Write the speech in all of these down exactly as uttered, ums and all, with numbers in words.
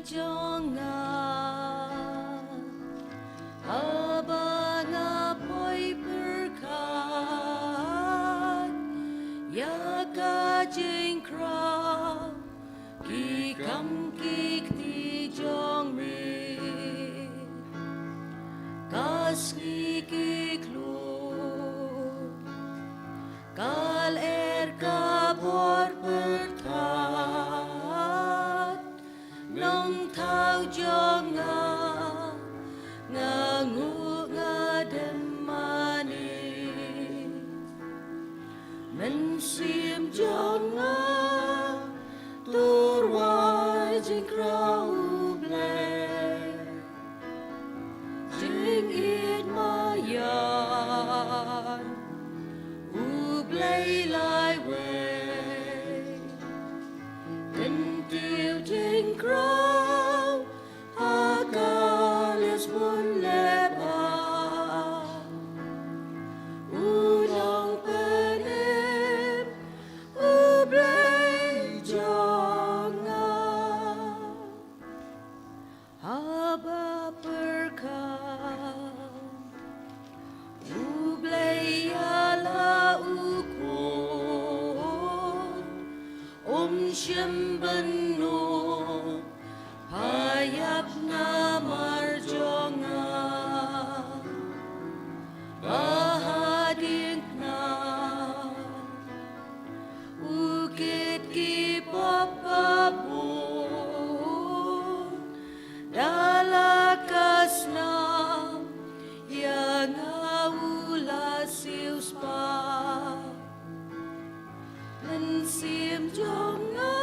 jong nga, haba nga poi pyrkhat ïa ka jingkraw, ki kam ki kti jong me, ka sngi ki kloi, ka lyer ka bor pyrthat, nongthaw jong nga, nga nguh nga dem mane. Mynsiem jong nga, to rwai jingkraw U Blei. Jingïeit maïan, U Blei laiwei. Kyntiew jingkraw ha ka liang sbun lehbah, u Nongpynim, U Blei jong nga. Haba pyrkhat U Blei ïa la u khun, um shym ban nud, pha ïap namar jong nga. Ba hadien khnang u kit ki pop ba bun, da la ka snam ïa nga u la siewspah. Mynsiem jong nga,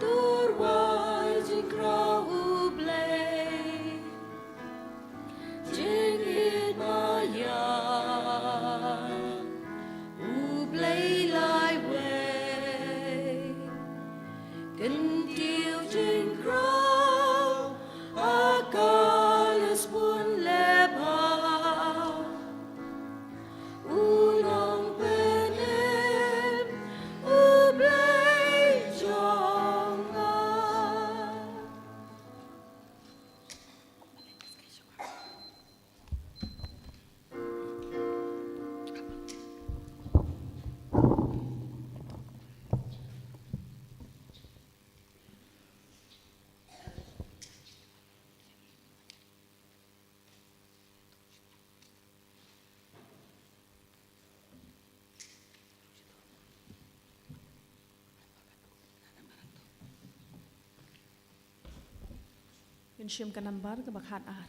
to rwai jingkraw U Blei. Jingïeit maïan, U Blei laiwei. Kyntiew jingkraw ha ka liang sbun lehbah, u Nongpynim, U Blei jong nga. Ngin shim ka nambar kaba khat ar.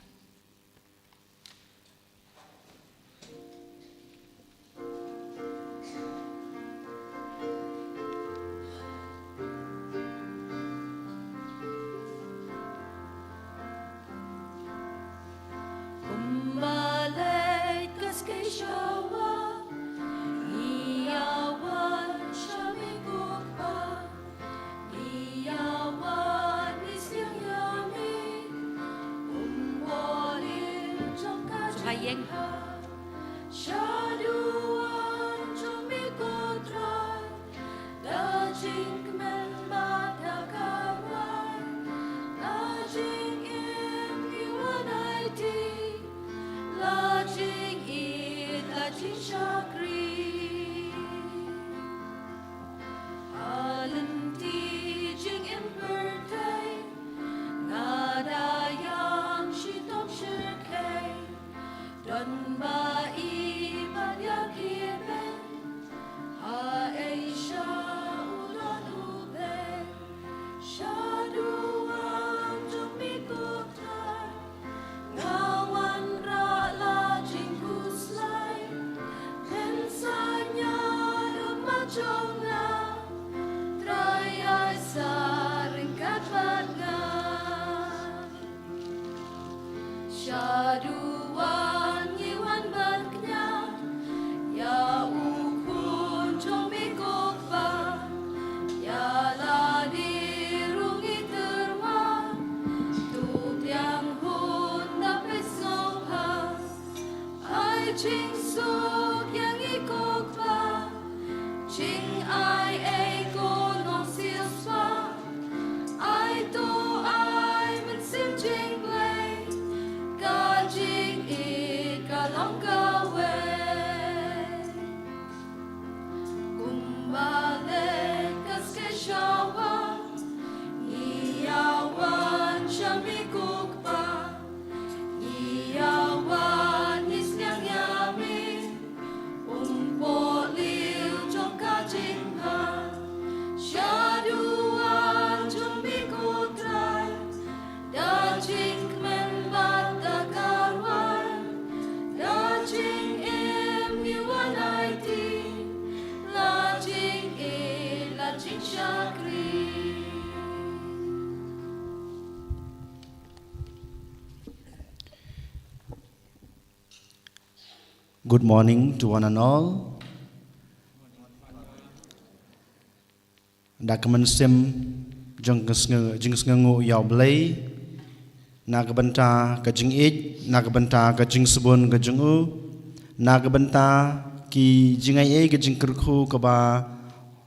Kumba leit ka skei shawa, ngi ïa wan sha me ko Kpa. Ngi ïa wan ngi sngewthuh ïa me, kumba leit jong ka jingïaid. Shaduwan jong me ko Trai, da jingkmen bad da ka rwai, da jingim ngi wan aiti, la jingïeit la jingshakri. Ha lynti jingim pyrthei, nga da ïam shitom shyrkhei, don ba i bad ïa ki beiñ, haei sha u don u beiñ. Shaduwan jong me ko Trai, nga wanrah la jingkhuslai, pynsain ïa u ma jong nga, Trai ai sa ryngkat bad nga. Shaduwan ngi wan ban kñia ïa u Khun jong me ko Kpa, ïa lade ruh ngi tyrwa, to pdiang hun da peit sngewbha. Ai jingsuk ïa ngi ko Kpa, jingai ei ko Nongsiewspah, ai to Tang kawei. Kumba leh ka skeshawa, ngi ïa wan sha me ko Kpa, ngi ïa wan ngi sngewthuh ïa me, um pohliew jong ka jingbha, shaduh jong me ko Trai, da jingkmen bad da ka rwai, da jingim ngi wan aiti, la jingïeit la jingshakri. Good morning to one and all. Da ka mynsiem jong ka sngew-, jingsngewnguh ïa U Blei, na ka bynta ka jingïeit, na ka bynta ka jingsbun ka jong u, na ka bynta ki jingai ei ka jingkyrkhu kaba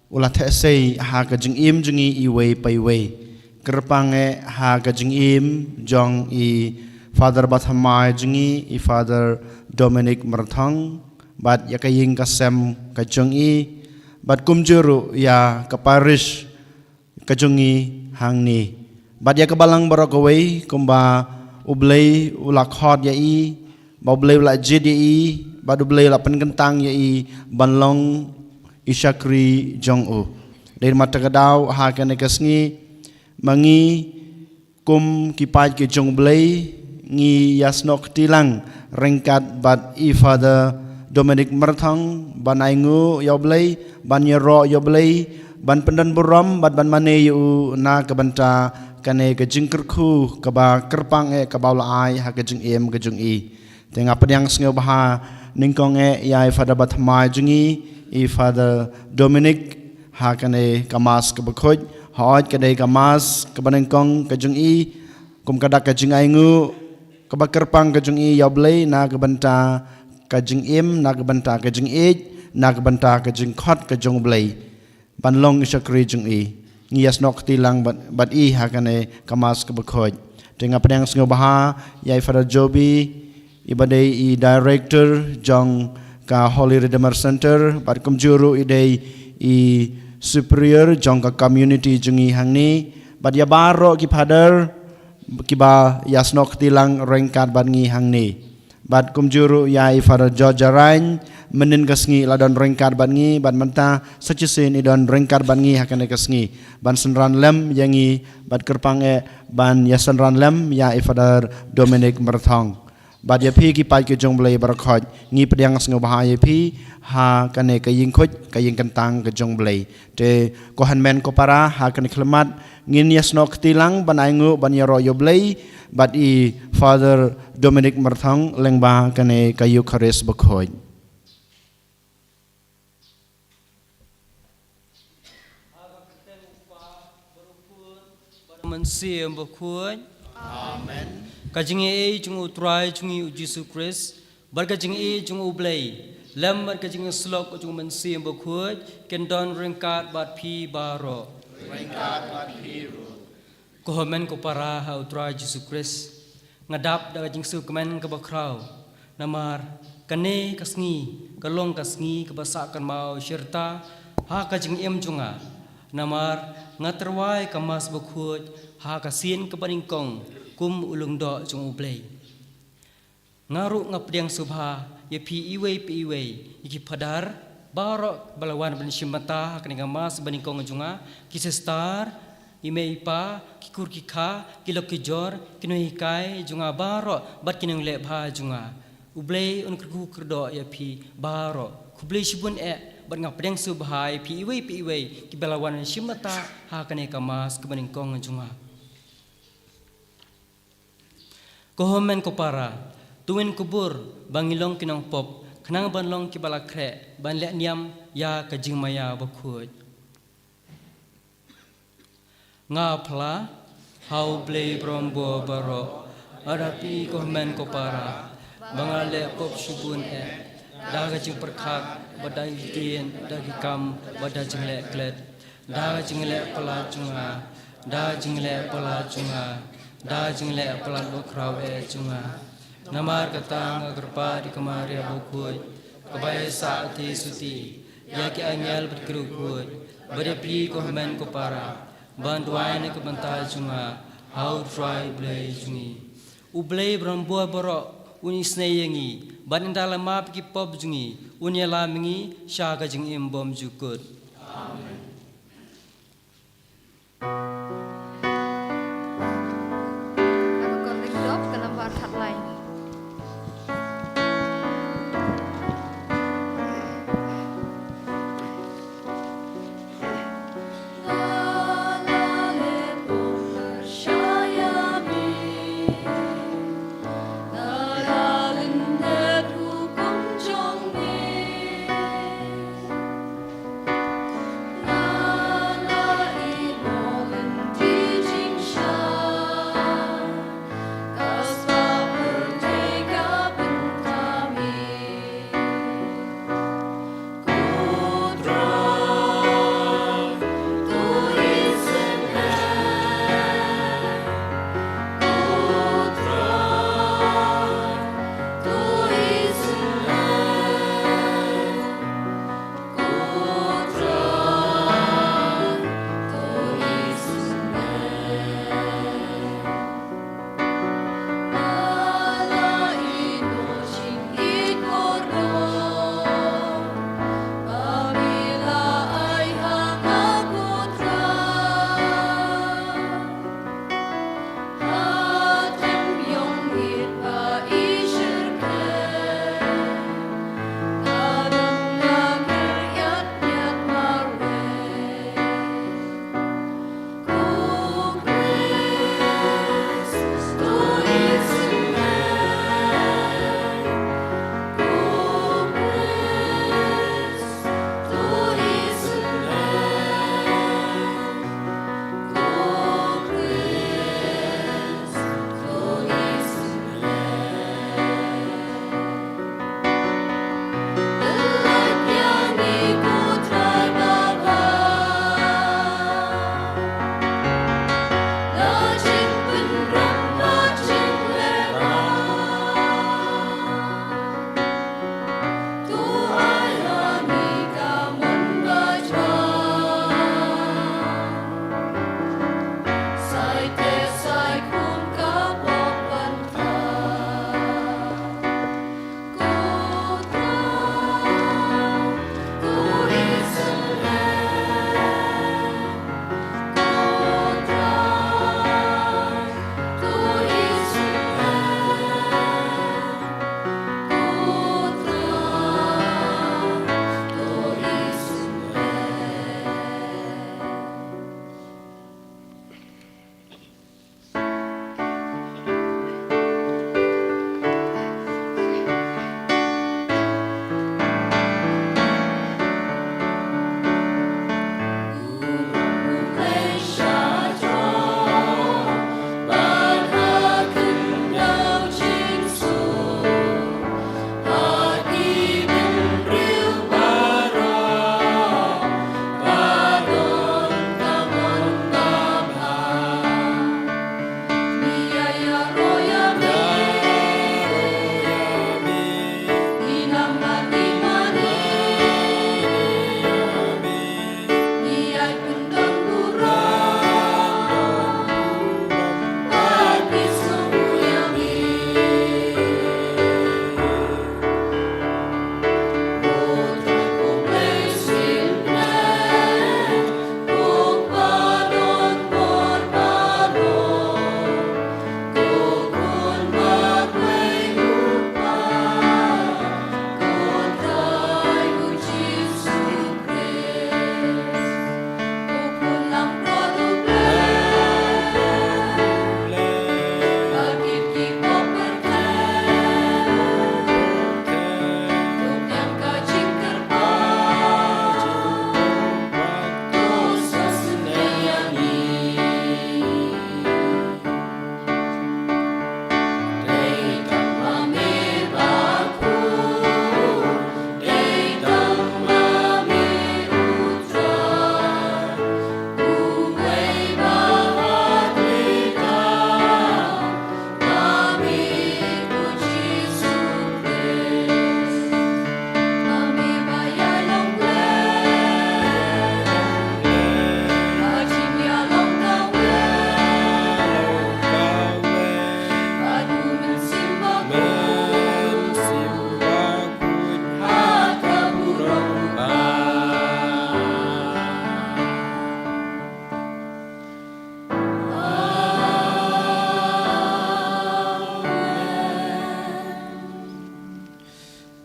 u la theh sei ha ka jingim jong ngi iwei pa iwei. Kyrpang eh ha ka jingim jong i Father bathymmai jong ngi, i Father Dominic Myrthong, bad ïa ka ïing ka sem ka jong i, bad kumjuh ruh ïa ka parish ka jong ngi hangne. Bad ïa ka balang baroh kawei, kumba U Blei u la khot ïa i, ba U Blei u la jied ïa i, bad U Blei u la pynkyntang ïa i ban long i shakri jong u. Dei namar kata ka daw ha kane ka sngi, ma ngi kum ki paid ki jong U Blei, ngi ïasnoh kti lang ryngkat bad i Father Dominic Myrthong ban ainguh ïa U Blei, ban ïaroh ïa U Blei, ban pyndon burom bad ban mane ïa u na ka bynta kane ka jingkyrkhu kaba kyrpang eh kaba u la ai ha ka jingim ka jong i. Te nga pdiang sngewbha nyngkong eh ïa i Father bathymmai jong ngi, i Father Dominic, ha kane ka Mass kaba khuid. Hooid, ka dei ka Mass kaba nyngkong ka jong i, kum ka dak ka jingainguh kaba kyrpang ka jong i ïa U Blei na ka bynta ka jingim, na ka bynta ka jingïeit, na ka bynta ka jingkhot ka jong U Blei ban long i shakri jong i. Ngi ïasnoh kti lang bad, bad i ha kane ka Mass kaba khuid. Te nga pdiang sngewbha ïa i Father Joby, i ba dei i director jong ka Holy Redeemer Center, bad kumjuh ruh i dei i superior jong ka community jong ngi hangne, bad ïa baroh ki Father kiba ïasnoh kti lang ryngkat bad ngi hangne. Bad kumjuh ruh ïa i Father George Jarain, mynhynnin ka sngi la don ryngkat bad ngi, bad mynta sa shisien i don ryngkat bad ngi ha kane ka sngi ban synran lem ïa ngi, bad kyrpang eh ban ïasynran lem ïa i Father Dominic Myrthong. Bad ïa phi ki paid ki jong U Blei baroh khoit, ngi pdiang sngewbha ïa phi ha kane ka ïing khuid, ka ïing kyntang ka jong U Blei. Te ko hynmen ko para, ha kane ka khyllipmat ngin ïasnoh kti lang ban ainguh ban ïaroh ïa U Blei bad i Father Dominic Myrthong lyngba kane ka Eukharist bakhuid. Mynsiem Bakhuid. Amen. Ka jingaiei jong U Trai jong ngi U Jisu Khrist, bad ka jingaiei jong U Blei, lem bad ka jingïasyllok jong U Mynsiem Bakhuid, kin don ryngkat bad phi baroh. Ryngkat bad phi ruh. Ko hynmen ko para ha U Trai Jisu Khrist, nga dap da ka jingsngewkmen kaba khraw. Namar kane ka sngi ka long ka sngi kaba sah kynmaw shirta ha ka jingim jong nga. Namar nga tyrwa ïa ka Mass bakhuid ha ka sien kaba nyngkong kum u lyngdoh jong U Blei. Nga ruh nga pdiang sngewbha ïa phi iwei pa iwei, ïa ki Father baroh ba la wan ban shim bynta ha kane ka Mass banyngkong jong nga, ki sister, i mei i pa, ki kur ki kha, ki lok ki jor, ki nonghikai jong nga baroh bad ki nongleh bha jong nga. U Blei un kyrkhu kyrdoh ïa phi baroh. Khublei shibun eh, bad nga pdiang sngewbha ïa phi iwei pa iwei kiba la wan shim bynta ha kane ka Mass kaba nyngkong jong nga. Ko hynmen ko para, to ngin kubur ba ngi long ki nongpop, khnang ban long kiba la khreh ban leh niam ïa ka jingmaïa bakhuid. Nga phla ha U Blei Brahma baroh, ha phi ko hynmen ko para, ba nga leh pop shibun eh, da ka jingpyrkhat, bad da ki ktien, da ki kam, bad da jingleh klet. Da jingleh palat jong nga, da jingleh palat jong nga, da jingleh palat bakhraw eh jong nga. Namar kata nga kyrpad ïa ka Maria Bakhuid, kaba ïa sah te suti ïa ki angel bad ki riewkhuid, bad ïa phi ko hynmen ko para, ban duwai na ka bynta jong nga ha U Trai U Blei jong ngi. U Blei ba rangbah baroh un isynei ïa ngi, bad ynda la map ïa ki pop jong ngi, un ïalam ïa ngi sha ka jingim bymjukut. Amen. Ka Kording Dok ka nambar khatlai.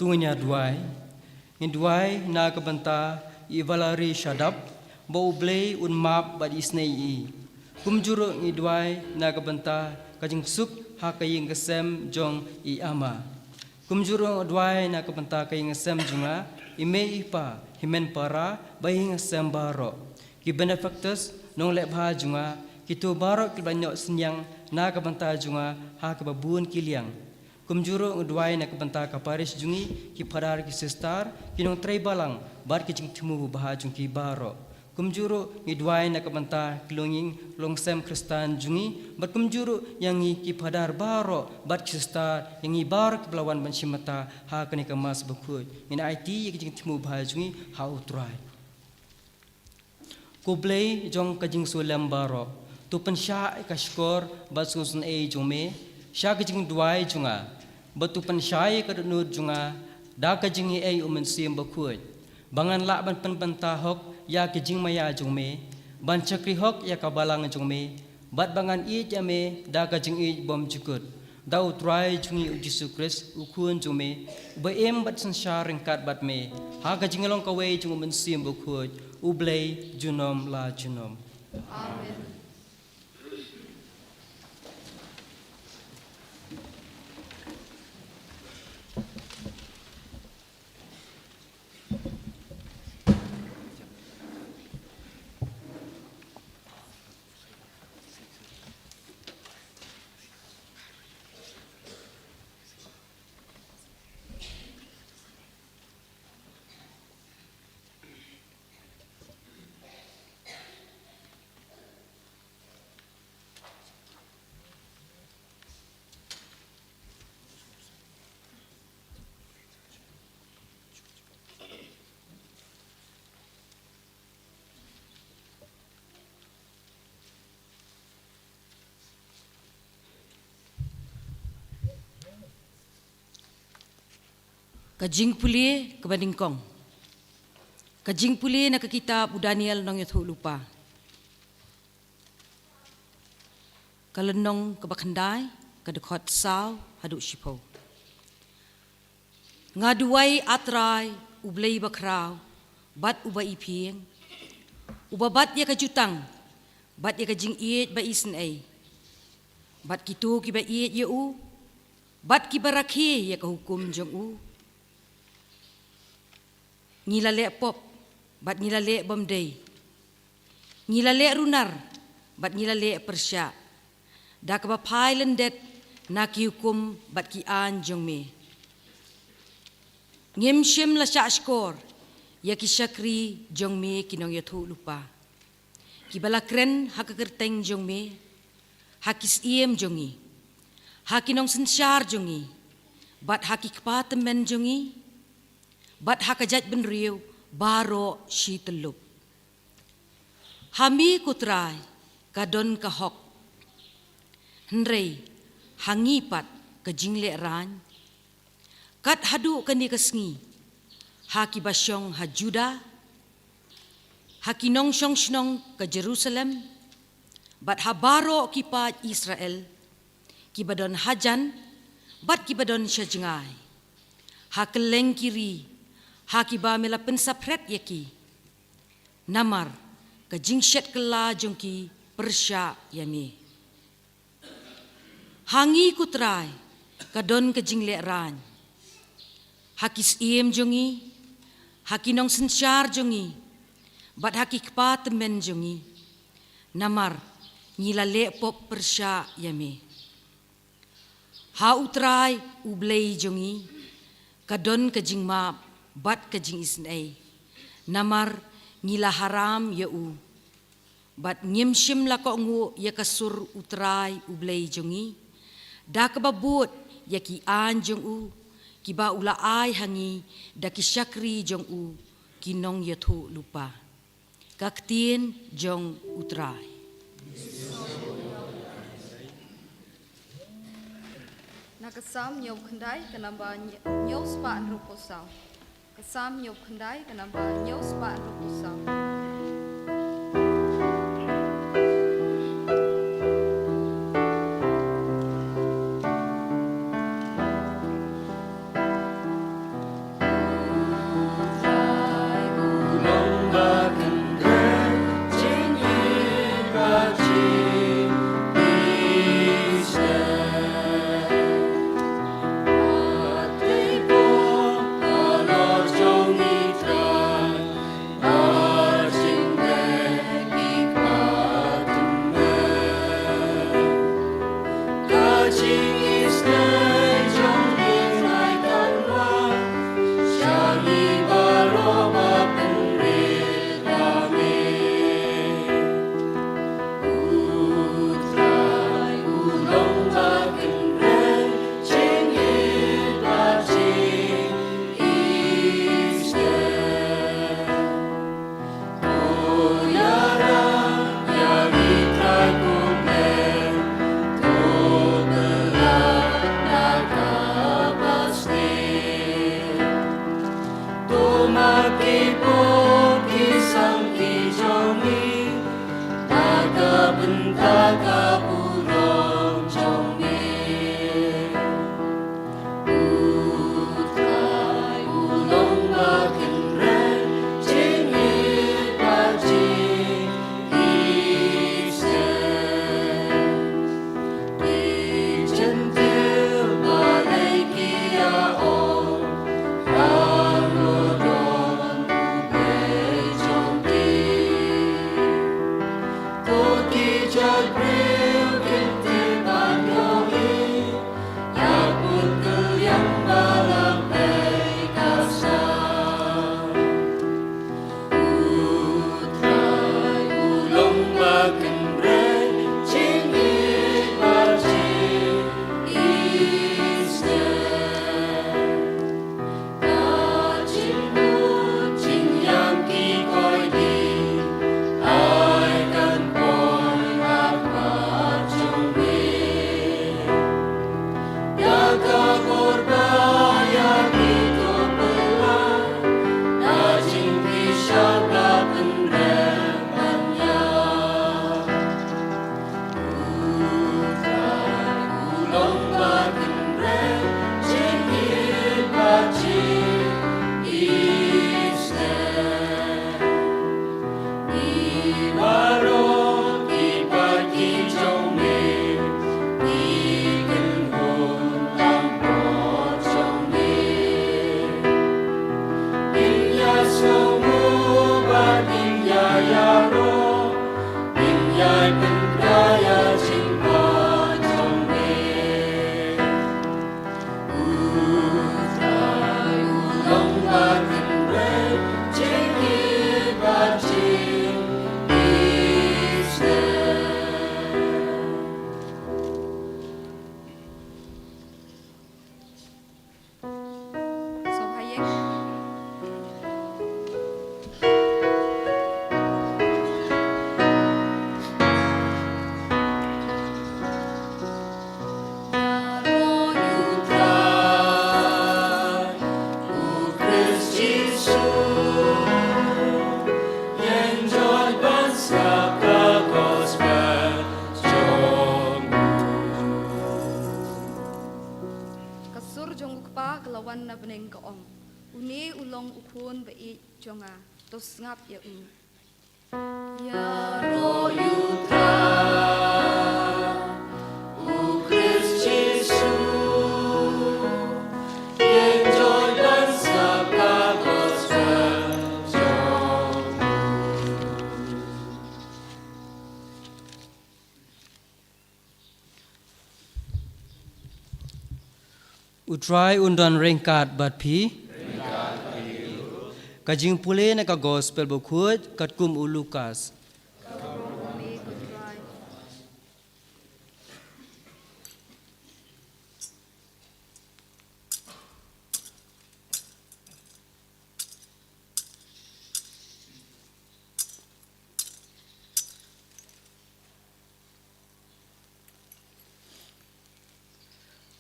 Ngin ïa duwai. Ngin duwai na ka bynta i Valerie Shadap, ba U Blei un map bad isynei ïa i. Kumjuh ruh ngi duwai na ka bynta ka jingsuk ha ka ïing ka sem jong i Ama. Kumjuh ruh ngi duwai na ka bynta ka ïing ka sem jong nga, i mei i pa, hynmen para, bad ïing ka sem baroh. Ki benefactors, nongleh bha jong nga, kito baroh kiba la ïoh synñiang na ka bynta jong nga ha kaba bun ki liang. Kumjuh ruh ngi duwai na ka bynta ka parish jong ngi, ki phadar, ki sister, ki nongtrei balang, bad ki jingthmu babha jong ki baroh. Kumjuh ruh ngi duwai na ka bynta ki longïing longsem Khristan jong ngi, bad kumjuh ruh ïa ngi ki phadar baroh, bad ki sister, ïa ngi baroh kiba la wan ban shim bynta ha kane ka Mass bakhuid. Ngin aiti ïa ki jingthmu babha jong ngi ha U Trai. Ko Blei jong ka jingsulem baroh, to pynshah ïa ka shkor bad sngewsynei jong me sha ka jingduwai jong nga, bad to pynshai ïa ka dohnud jong nga da ka jingaiei U Mynsiem Bakhuid, ba ngan lah ban pynbynta hok ïa ka jingmaïa jong me, ban shakri hok ïa ka balang jong me, bad ba ngan ïeit ïa me da ka jingïeit bymjukut, da U Trai jong ngi U Jisu Khrist, U Khun jong me, uba im bad synshar ryngkat bad me ha ka jinglong kawei jong U Mynsiem Bakhuid, U Blei junom la junom. Amen. Ka jingpule kaba nyngkong. Ka jingpule na ka kitab u Daniel nongïathuhlypa. Ka lynnong kaba khyndai, ka dkhot saw haduh shiphew. Nga duwai, A Trai, U Blei bakhraw bad uba iphieng, uba bat ïa ka jutang bad ïa ka jingïeit ba isynei, bad kito kiba ïeit ïa u bad kiba rakhe ïa ka hukum jong u. Ngi la leh pop bad ngi la leh bymdei. Ngi la leh runar bad ngi la leh pyrshah da kaba phai lyndet na ki hukum bad ki aiñ jong me. Ngim shym la shah shkor ïa ki shakri jong me ki nongïathuhlypa, kiba la kren ha ka kyrteng jong me, ha ki syiem jong ngi, ha ki nongsynshar jong ngi, bad ha ki kpa tymmen jong ngi, bad ha ka jaitbynriew baroh shi tyllup. Ha me, ko Trai, ka don ka hok, hynrei ha ngi pat ka jinglehrain. Kat haduh kane ka sngi, ha kiba shong ha Judah, ha ki nongshong shnong ka Jerusalem, bad ha baroh ki paid Israel, kiba don hajan bad kiba don shajngai, ha kylleng ki ri ha kiba me la pynsaphred ïa ki, namar ka jingshet kylla jong ki pyrshah ïa me. Ha ngi, ko Trai, ka don ka jinglehrain, ha ki syiem jong ngi, ha ki nongsynshar jong ngi, bad ha ki kpa tymmen jong ngi, namar ngi la leh pop pyrshah ïa me. Ha U Trai U Blei jong ngi ka don ka jingmap bad ka jingisynei, namar ngi la haram ïa u, bad ngim shym la kohnguh ïa ka sur U Trai U Blei jong ngi, da kaba bud ïa ki aiñ jong u, kiba u la ai ha ngi da ki shakri jong u, ki nongïathuhlypa. Ka ktien jong U Trai. Na ka Salm hynñiewphew khyndai, ka namba hynñiew spah hynriewphew saw. Ka Salm hynñiewphew khyndai, ka namba hynñiew spah hynriewphew saw. la wan na bneng ka ong, une u long u khun ba ïeit jong nga, to sngap ïa u. U Trai un don ryngkat bad phi. Ka jingpule na ka Gospel bakhuid katkum u Lukas.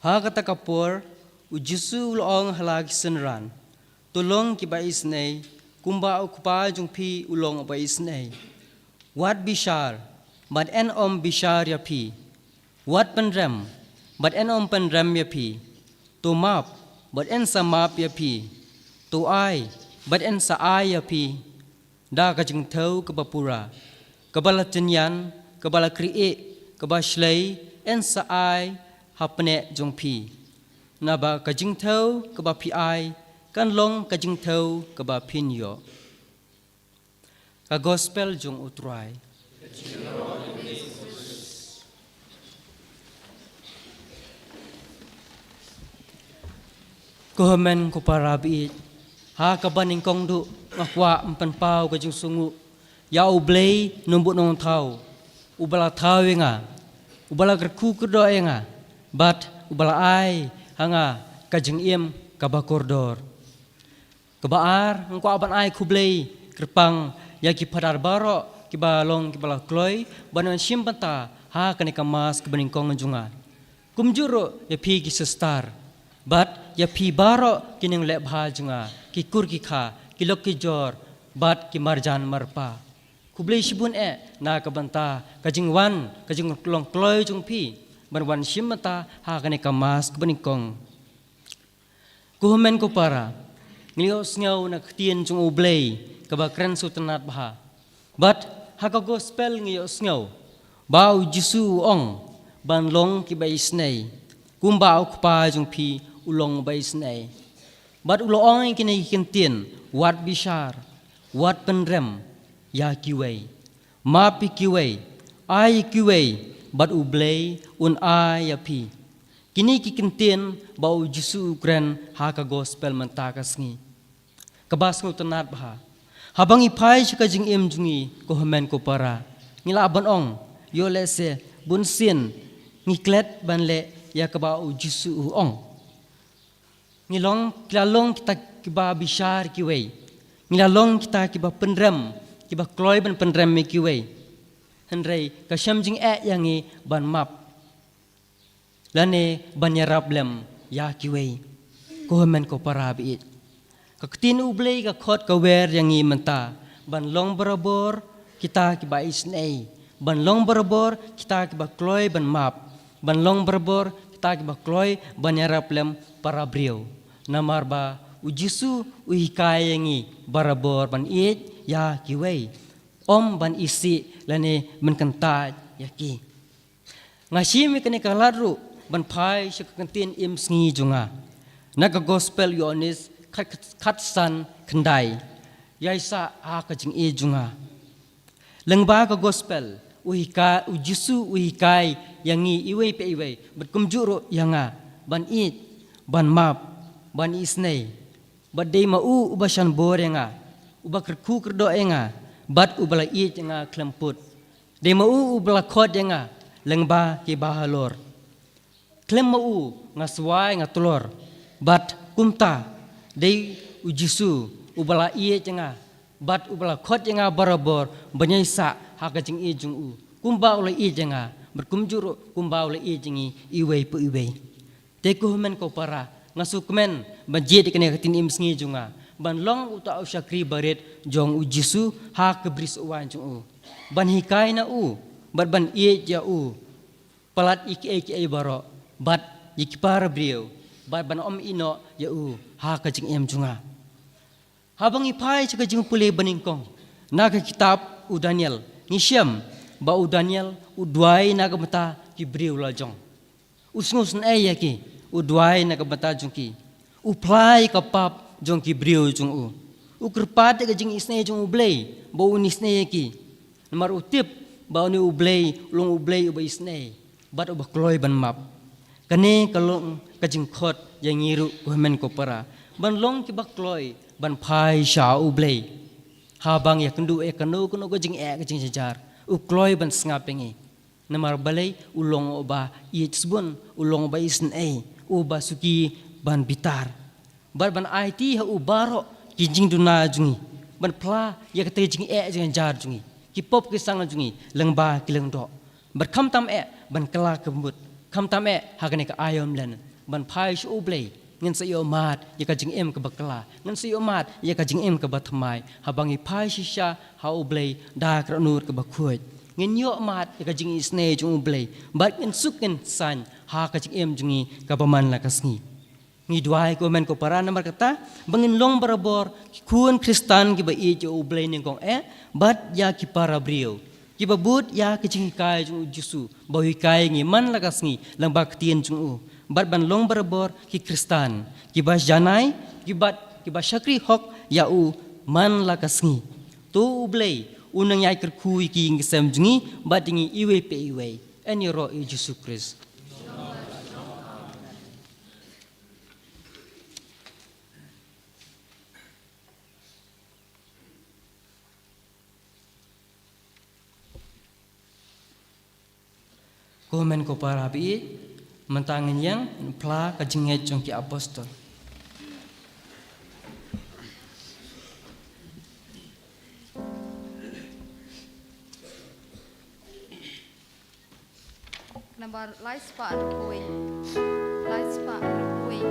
Ha kata ka por, u Jisu u la ong ha la ki synran, to long kiba isynei, kumba u Kpa jong phi u long uba isynei. Wat bishar, bad yn ym bishar ïa phi. Wat pynrem, bad yn ym pynrem ïa phi. To map, bad yn sa map ïa phi. To ai, bad yn sa ai ïa phi. Da ka jingthew kaba pura, kaba la tynñian, kaba la khrieh, kaba shlei, yn sa ai ha pneh jong phi. Naba ka jingthew kaba phi ai kan long ka jingthew kaba phin ïoh. Ka Gospel jong u Trai. Ko hynmen ko para baieit, ha kaba nyngkong duh nga kwah ban pynpaw ka jingsngewnguh ïa U Blei Nongbuh Nongthaw, uba la thaw ïa nga, uba la kyrkhu kyrdoh ïa nga, bad uba la ai ha nga ka jingim kaba kordor. Kaba ar, nga kwah ban ai khublei kyrpang ïa ki phadar baroh kiba long kiba la kloi ban wan shim bynta ha kane ka Mass kaba nyngkong jong nga. Kumjuh ruh ïa phi ki sister, bad ïa phi baroh ki nongleh bha jong nga, ki kur ki kha, ki lok ki jor, bad ki marjan marpa. Khublei shibun eh na ka bynta ka jingwan, ka jinglong kloi jong phi ban wan shim bynta ha kane ka Mass kaba nyngkong. Ko hynmen ko para, ngi ïohsngew na ka ktien jong U Blei kaba kren sngewtynnat bha. Bad ha ka Gospel ngi ïohsngew ba U Jisu u ong ban long kiba isynei, kumba U Kpa jong phi u long uba isynei. Bad u la ong ïa kine ki ktien, wat bishar, wat pynrem ïa kiwei, map ïa kiwei, ai ïa kiwei, bad U Blei un ai ïa phi. Kine ki ktien ba U Jisu u kren ha ka Gospel mynta ka sngi. Kaba sngewtynnat bha, haba ngi phai sha ka jingim jong ngi ko hynmen ko para, ngi lah ban ong, ïoh lehse bunsien ngi klet ban leh ïa kaba U Jisu u ong. Ngi long, ki la long kita kiba bishar kiwei. Ngi la long kita kiba pynrem, kiba kloi ban pynrem ïa kiwei. Hynrei ka shem jingeh ïa ngi ban map lane ban ïarap lem ïa kiwei. Ko hynmen ko para baieit, ka ktien U Blei ka khot ka wer ïa ngi mynta ban long barabor kita kiba isynei, ban long barabor kita kiba kloi ban map, ban long barabor kita kiba kloi ban ïarap lem para briew. Namar ba U Jisu u hikai ïa ngi barabor ban ïeit ïa kiwei, ym ban isih lane ban kyntait ïa ki. Nga shim ïa kane ka lad ruh ban phai sha ka ktien im sngi jong nga na ka Gospel Ïoannis khat, khatsan khyndai. Ïaisah ha ka jingïeit jong nga. Lyngba ka Gospel, u hikai, U Jisu u hikai ïa ngi iwei pa iwei, bad kumjuh ruh ïa nga, ban ïeit, ban map, ban isynei. Bad dei ma u uba shan bor ïa nga, uba kyrkhu kyrdoh ïa nga, bad uba la ïeit ïa nga khlem put. Dei ma u uba la khot ïa nga lyngba kiba halor. Khlem ma u nga swai nga tlor. Bad kumta, dei U Jisu uba la ïeit ïa nga, bad uba la khot ïa nga barabor ban ïaisah ha ka jingïeit jong u, kumba u la ïeit ïa nga, bad kumjuh ruh kumba u la ïeit ïa ngi iwei pa iwei. Te ko hynmen ko para, nga sngewkmen ban jied ïa kane ka ktien im sngi jong nga ban long uta u shakri barit jong U Jisu ha ka bri sohwaiñ jong u, ban hikai na u, bad ban ïeit ïa u palat ïa kiei kiei baroh, bad ïa ki para briew, bad ban ym ïehnoh ïa u ha ka jingim jong nga. Haba ngi phai sha ka jingpule banyngkong na ka kitab u Daniel, ngi shem ba u Daniel u duwai na ka bynta ki briew la jong. U sngewsynei ïa ki, u duwai na ka bynta jong ki. U phla ïa ka pap jong ki briew jong u. U kyrpad ïa ka jingisynei jong U Blei ba un isynei ïa ki. Namar u tip ba une U Blei u long U Blei uba isynei bad uba kloi ban map. Kane ka long ka jingkhot ïa ngi ruh, ko hynmen ko para, ban long kiba kloi ban phai sha U Blei. Haba ngi ïakynduh ïa kano kano ka jingeh ka jingjynjar, u kloi ban sngap ïa ngi. Namar balei? U long uba ïeit shibun, u long uba isynei, uba suki ban bitar. Bad ban aiti ha u baroh ki jingduna jong ngi, ban phla ïa kata ka jingeh jingjynjar jong ngi, ki pop ki sang jong ngi lyngba ki lyngdoh. Bad khamtam eh ban kylla ka mut, khamtam eh ha kane ka aïom lane, ban phai sha U Blei, ngin sa ïohmad ïa ka jingim kaba kylla, ngin sa ïohmad ïa ka jingim kaba thymmai haba ngi phai shisha ha U Blei da ka dohnud kaba khuid. Ngin ïohmad ïa ka jingisynei jong U Blei bad ngin suk ngin saiñ ha ka jingim jong ngi kaba man la ka sngi. Ngi duwai, ko hynmen ko para, namar kata ba ngin long barabor ki khun Khristan kiba ïeit ïa U Blei nyngkong eh bad ïa ki para briew, kiba bud ïa ka jinghikai jong U Jisu ba u hikai ïa ngi man la ka sngi lyngba ka ktien jong u, bad ban long barabor ki Khristan kiba janai, kiba, kiba shakri hok ïa u man la ka sngi. To U Blei un nang ïai kyrkhu ïa ki ïing ki sem jong ngi bad ïa ngi iwei pa iwei. Yn ïaroh ïa U Jisu Khrist. Ko hynmen ko para ba ïeit, mynta ngin ïeng phla ka jingngeit jong ki apostol. Nambar lai spah hynriew phew wei. Lai spah hynriew phew wei.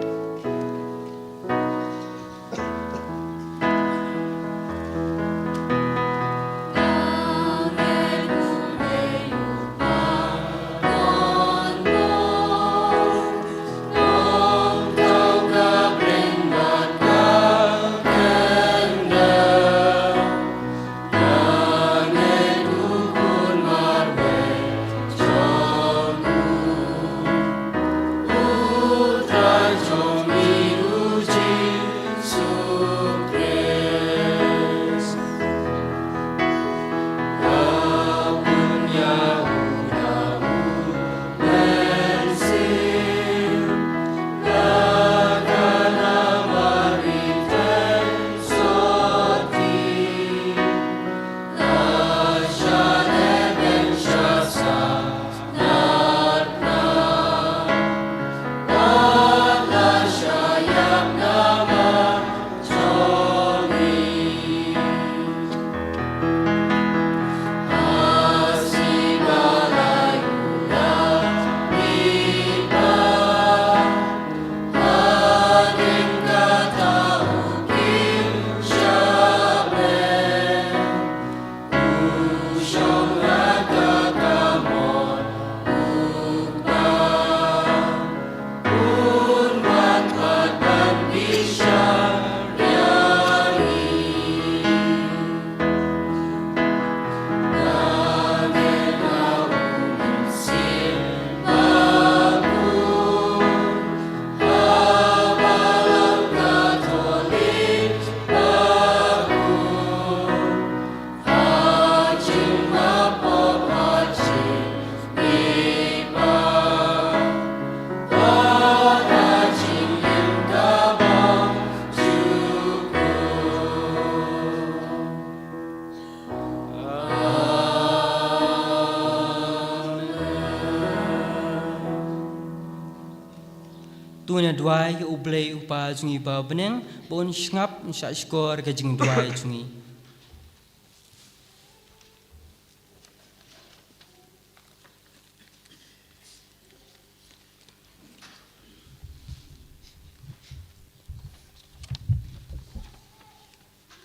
To ngin duwai ïa U Blei U Kpa jong ngi ba ha bneng, ba un sngap, un shah shkor ïa ka jingduwai jong ngi.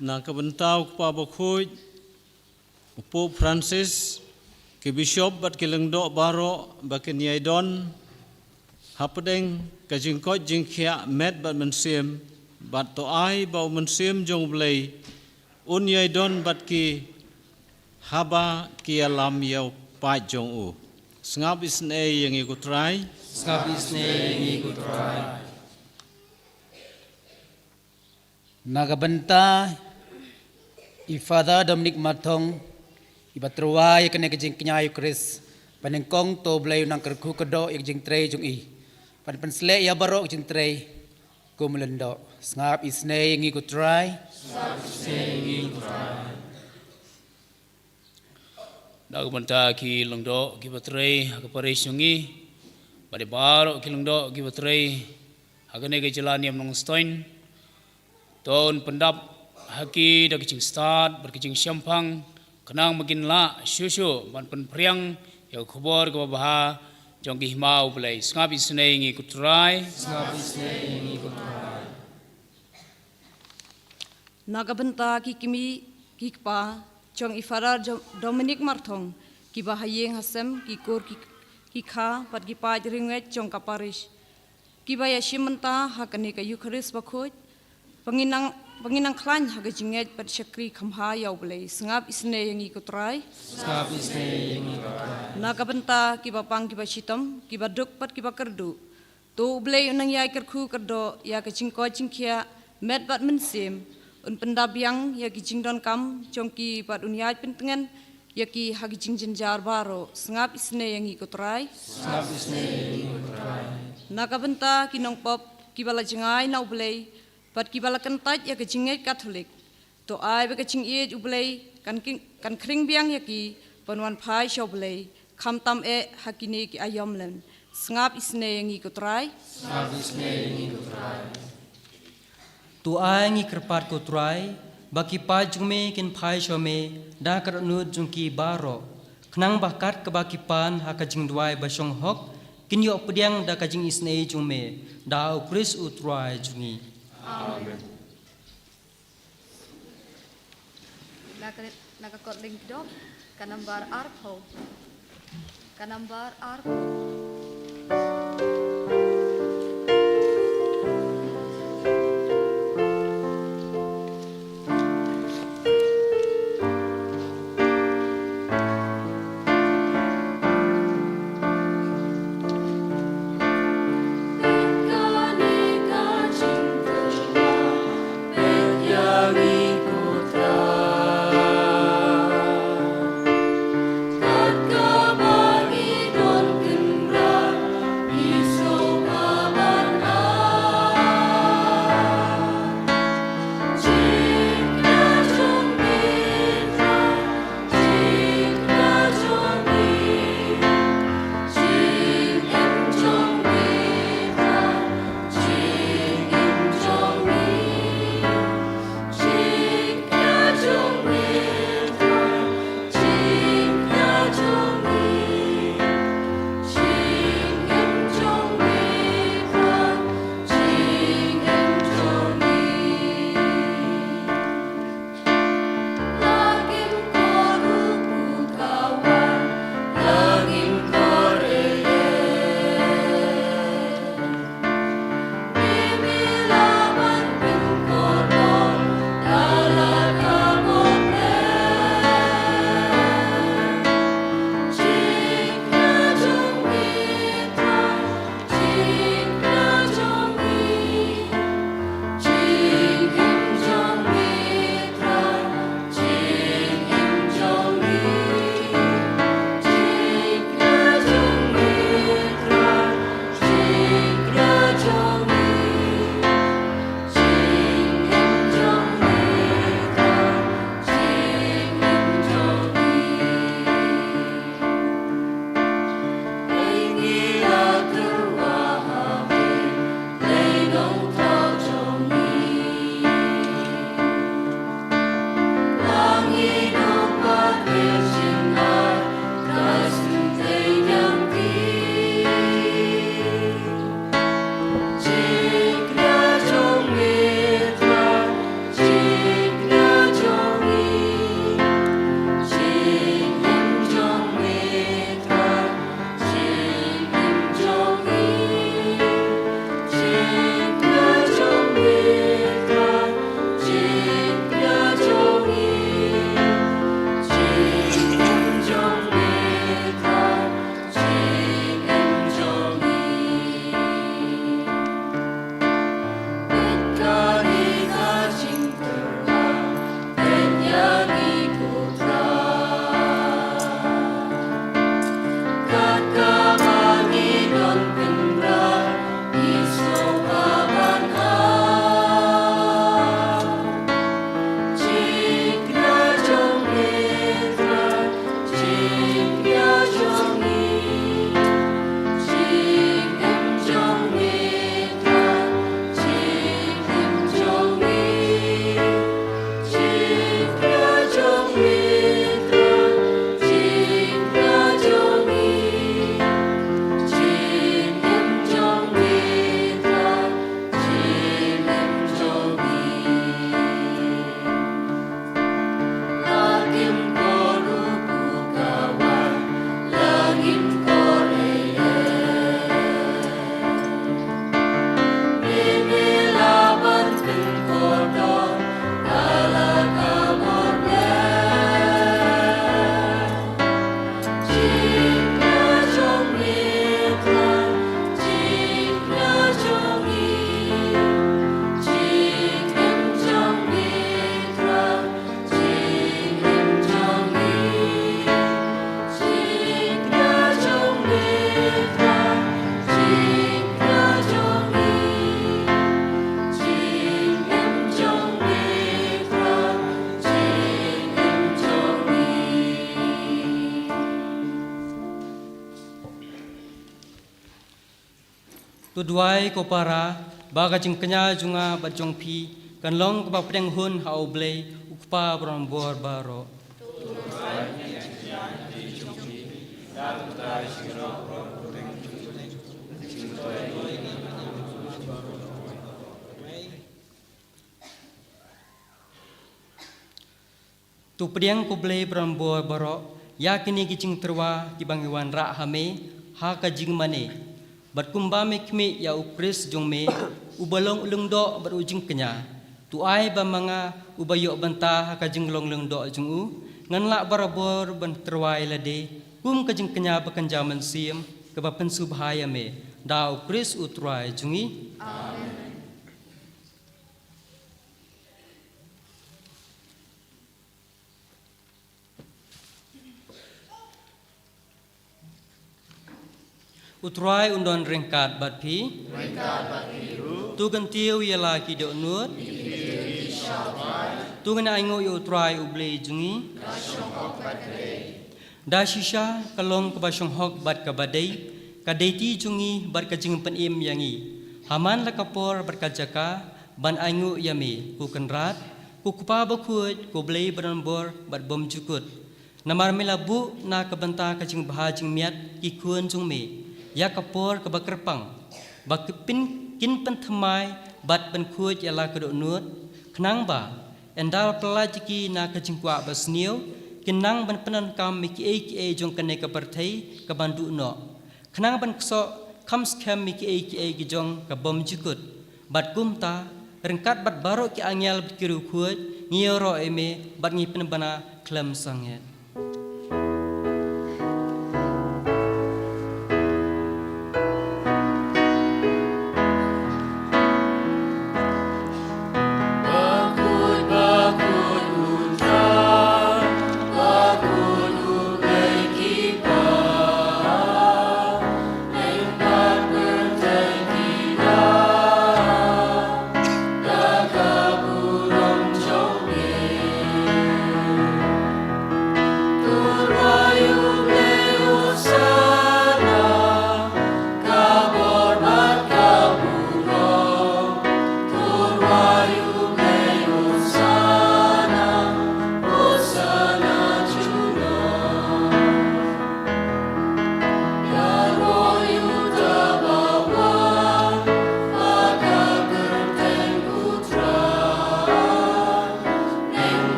Na ka bynta U Kpa Bakhuid, U Pope Francis, ki bishop bad ki lyngdoh baroh ba kin ïai don, hapdeng ka jingkoit jingkhiah met bad mynsiem, bad to ai ba U Mynsiem jong U Blei un ïai don bad ki haba ki ïalam ïa u paid jong u. Sngap isynei ïa ngi ko Trai. Sngap isynei ïa ngi ko Trai. Na ka bynta i Father Dominic Marthong, iba tyrwa ïa kane ka jingkñia Eucharist, ba nyngkong to U Blei un nang kyrkhu kyrdoh ïa ka jingtrei jong i, ban pynsleh ïa baroh ka jingtrei kum u lyngdoh. Sngap isynei ïa ngi ko Trai. Sngap isynei ïa ngi ko Trai. Na ka bynta ki lyngdoh kiba trei ha ka parish jong ngi, bad ïa baroh ki lyngdoh kiba trei ha kane ka jylla Niam Nongstoiñ, to un pyndap ha ki da ka jingstad bad ka jingshemphang, khnang ba kin lah shuh shuh ban pynphriang ïa ka khubor kaba bha jong ki hima U Blei. Sngap isynei ïa ngi ko Trai. Sngap isynei ïa ngi ko Trai. Na ka bynta ki kmie ki kpa jong i Father Jo-, Dominic Marthong, kiba ha ïing ha sem, ki kur ki, ki kha bad ki paid riewngeit jong ka parish, kiba ïashim bynta ha kane ka Eucharist bakhuid, ba ngin nang, ba ngin nang khlaiñ ha ka jingngeit bad shakri kham bha ïa U Blei. Sngap isynei ïa ngi ko Trai. Sngap isynei ïa ngi ko Trai. Na ka bynta kiba pang kiba shitom, kiba duk bad kiba kyrduh, to U Blei un nang ïai kyrkhu kyrdoh ïa ka jingkoit jingkhiah met bad mynsiem, un pyndap biang ïa ki jingdonkam jong ki bad un ïai pyntngen ïa ki ha ki jingjynjar baroh. Sngap isynei ïa ngi ko Trai. Sngap isynei ïa ngi ko Trai. Na ka bynta ki nongpop kiba la jngai na U Blei bad kiba la kyntait ïa ka jingngeit Katholik, to ai ba ka jingïeit U Blei kan king-, kan khring biang ïa ki ban wan phai sha U Blei, khamtam eh ha kine ki aïom lem. Sngap isynei ïa ngi ko Trai. Sngap isynei ïa ngi ko Trai. To ai ngi kyrpad ko Trai ba ki paid jong me kin phai sha me da ka dohnud jong ki baroh, khnang ba kat kaba ki pan ha ka jingduwai ba shong hok, kin ïoh pdiang da ka jingisynei jong me, da U Khrist U Trai jong ngi. Amen. Na ka, na ka kot lyngdoh, ka nambar arphew. Ka nambar arphew. To duwai ko para, ba ka jingkñia jong nga bad jong phi kan long kaba pdiang hun ha U Blei, U Kpa baroh bor baroh. To pdiang ko Blei baroh bor baroh ïa kine ki jingtyrwa kiba ngi wanrah ha me ha ka jingmane. Bad kumba me khmih ïa U Khrist jong me, uba long u lyngdoh bad u jingkñia, to ai ba ma nga, uba ïoh bynta ha ka jinglong lyngdoh jong u, ngan lah barabor ban tyrwa ïa lade kum ka jingkñia ba kynja mynsiem kaba pynsngewbha ïa me, da U Khrist U Trai jong ngi. Amen. U Trai un don ryngkat bad phi. Ryngkat bad phi ruh. To kyntiew ïa la ki dohnud. Ki kyntiew ïa U Trai. To ngin ainguh ïa U Trai U Blei jong ngi. Ka shong hok bad ka dei. Da shisha ka long kaba shong hok bad kaba dei, ka dei ti jong ngi bad ka jingpynim ïa ngi, ha man la ka por bad ka jaka, ban ainguh ïa me, ko Kynrad, ko Kpa bakhuid, ko Blei badonbor bad bymjukut. Namar me la buh na ka bynta ka jingbha jingmiat ki khun jong me ïa ka por kaba kyrpang, ba ki pyn-, kin pynthymmai bad pynkhuid ïa la ka dohnud, khnang ba ynda la pyllait ïa ki na ka jingkwah basniew, kin nang ban pyndonkam ïa kiei kiei jong kane ka pyrthei kaban duh noh, khnang ban ksoh kham skhem ïa kiei kiei ki jong ka bymjukut. Bad kumta, ryngkat bad baroh ki angel bad ki riewkhuid, ngi ïaroh ïa me bad ngi pynbna khlem sangeh.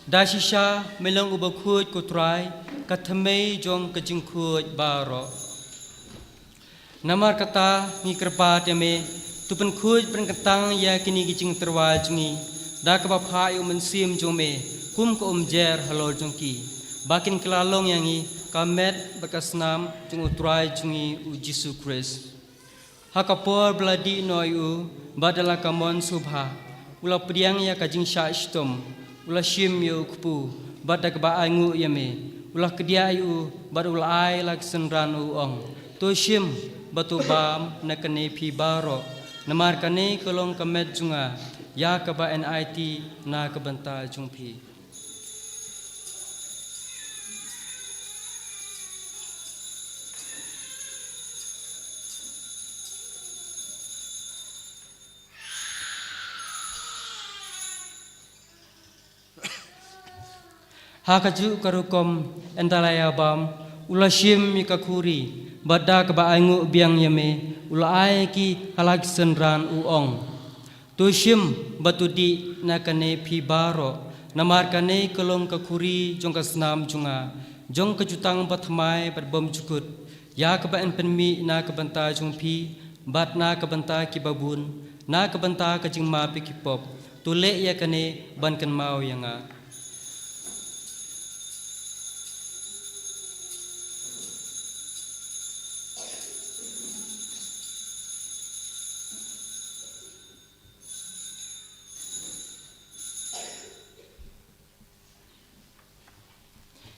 Da shisha me long uba khuid ko Trai, ka thymmei jong ka jingkhuid baroh. Namar kata ngi kyrpad ïa me, to pynkhuid pynkyntang ïa kine ki jingtyrwa jong ngi da kaba phah ïa u Mynsiem jong me kum ka umjer halor jong ki, ba kin kylla long ïa ngi ka met bad ka snam jong u Trai jong ngi u Jisu Khrist. Ha ka por ba la dih noh ïa u bad da la ka mon sngewbha, u la pdiang ïa ka jingshah shitom, u la shim ïa u kpu, bad da kaba ainguh ïa me, u la kdiah ïa u bad u la ai la ki synran, u ong: To shim bad to bam na kane phi baroh, namar kane ka long ka met jong nga, ïa kaba yn aiti na ka bynta jong phi. Ha kajuh ka rukom, ynda la ïa bam, u la shim ïa ka khuri, bad da kaba ainguh biang ïa me, u la ai ïa ki ha la ki synran, u ong: To shim bad to dih na kane phi baroh, namar kane ka long ka khuri jong ka snam jong nga, jong ka jutang bathymmai bad bymjukut, ïa kaba yn pynmih na ka bynta jong phi bad na ka bynta kiba bun, na ka bynta ka jingmap ïa ki pop. To leh ïa kane ban kynmaw ïa nga.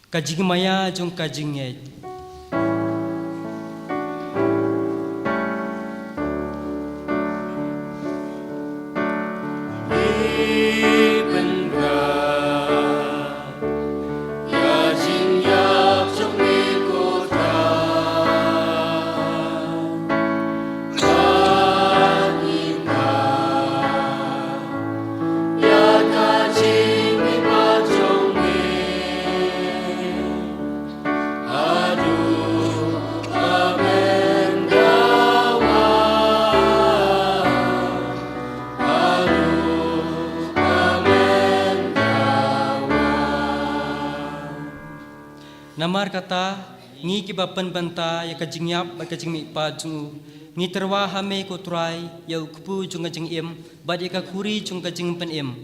Ka jingmaïa jong ka jingngeit. Namar kata, ngi kiba pynbynta ïa ka jingïap bad ka jingmihpat jong u, ngi tyrwa ha me ko Trai, ïa u kpu jong ka jingim bad ïa ka khuri jong ka jingpynim.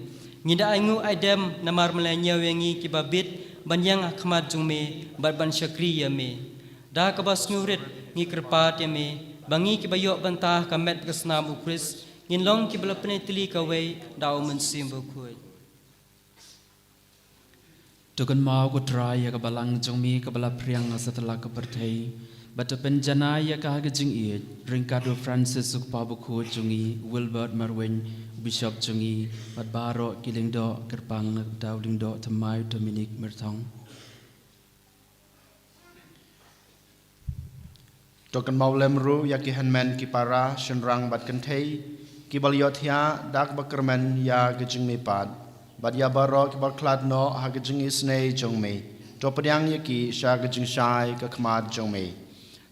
Ngi da ainguh aidem namar me la ñiew ïa ngi kiba bit ban ïeng ha khmat jong me bad ban shakri ïa me. Da kaba sngewrit ngi kyrpad ïa me ba ngi kiba ïoh bynta ha ka met ka snam u Khrist ngin long kiba la pynïatylli kawei da u Mynsiem Bakhuid. To kynmaw ko Trai ïa ka balang jong me kaba la phriang ha satlak ka pyrthei, bad to pynjanai ïa ka ha ka jingïeit, ryngkat u Francis u kpa bakhuid jong ngi, Wilbert Marwein u bishop jong ngi, bad baroh ki lyngdoh kyrpang, da u lyngdoh thymmai u Dominic Myrthong. To kynmaw lem ruh ïa ki hynmen ki para, shynrang bad kynthei kiba la ïohthiah da kaba kyrmen ïa ka jingmihpat, bad ïa baroh kiba khlad noh ha ka jingisynei jong me. To pdiang ïa ki sha ka jingshai ka khmat jong me.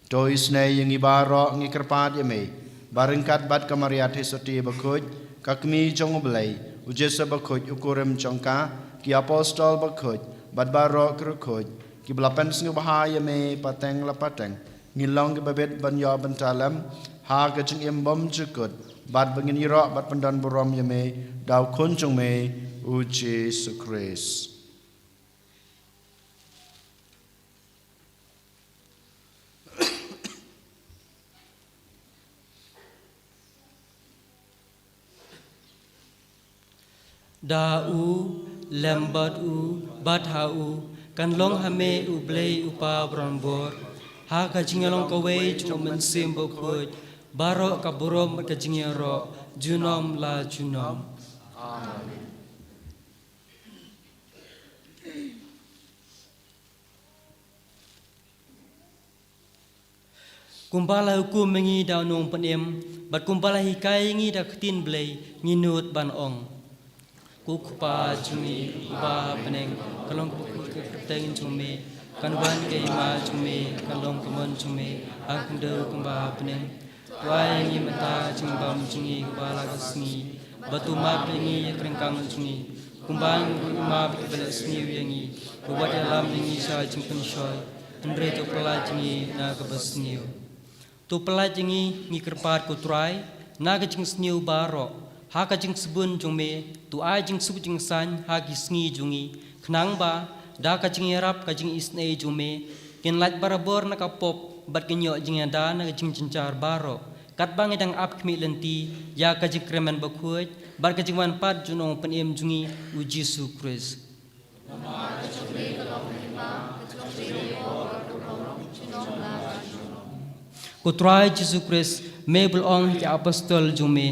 To isynei ïa ngi baroh, ngi kyrpad ïa me ba ryngkat bad ka Maria Theisotti bakhuid, ka Kmie jong U Blei, u Joseph bakhuid u kurim jong ka, ki apostol bakhuid bad baroh ki riewkhuid kiba la pynsngewbha ïa me pateng la pateng, ngin long kiba bit ban ïoh bynta lem ha ka jingim bymjukut, bad ba ngin ïaroh bad pyndonburom ïa me da u Khun jong me, u Jisu Khrist. Da u, lem bad u, bad ha u, kan long ha me U Blei U Kpa baroh bor, ha ka jingïalong kawei jong U Mynsiem Bakhuid, baroh ka burom bad ka jingïaroh, junom la junom. Amen. Kumba la hukum ïa ngi da u Nongpynim, bad kumba la hikai ïa ngi da ka ktien Blei, ngin nud ban ong. Ko Kpa jong ngi uba ha bneng, ka long kaba khuid ka kyrteng jong me, kan wan ka hima jong me, kan long ka mon jong me ha ka khyndew kumba ha bneng. To ai ïa ngi mynta ka jingbam jong ngi kaba la ka sngi, bad to map ïa ngi ïa ka ryngkang jong ngi, kumba ngi map ïa kiba leh sniew ïa ngi. To wat ïalam ïa ngi sha jingpynshoi, hynrei to pyllait ïa ngi na kaba sniew. To pyllait ïa ngi, ngi kyrpad ko Trai, na ka jingsniew baroh, ha ka jingsbun jong me, to ai jingsuk jingsaiñ ha ki sngi jong ngi, khnang ba da ka jingïarap ka jingisynei jong me, kin lait barabor na ka pop, bad kin ïoh jingïada na ka jingjynjar baroh, katba ngi dang ap khmih lynti ïa ka jingkyrmen bakhuid bad ka jingwanpat jong u Nongpynim jong ngi, u Jisu Khrist. Ko Trai Jisu Khrist, me ba la ong ha ki apostol jong me,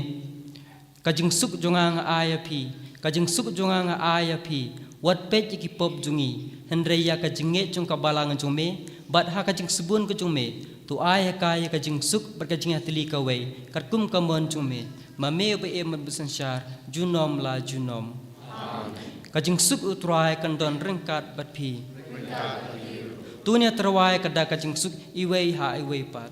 ka jingsuk jong nga nga ai ïa phi, ka jingsuk jong nga nga ai ïa phi, wat peit ïa ki pop jong ngi, hynrei ïa ka jingngeit jong ka balang jong me, bad ha ka jingsbun ka jong me, to ai ha ka ïa ka jingsuk bad ka jingïatylli kawei, katkum ka mon jong me, ma me uba im bad uba synshar, junom la junom. Ka jingsuk u Trai kan don ryngkat bad phi. To ngin ïatyrwa ïa ka da ka jingsuk iwei ha iwei pat.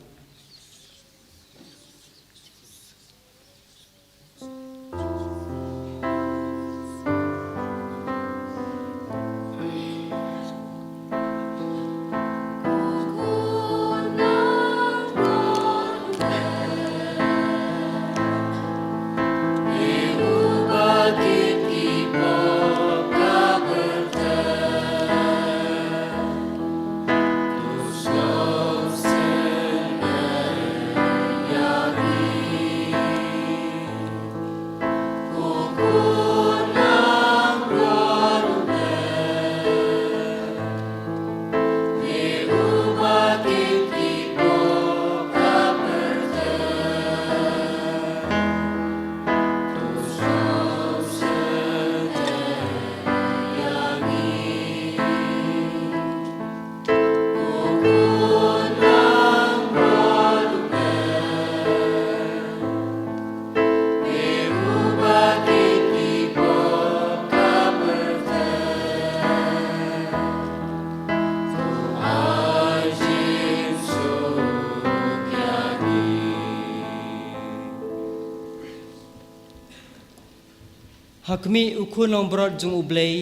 Ha khmih u Khun langbrot jong U Blei,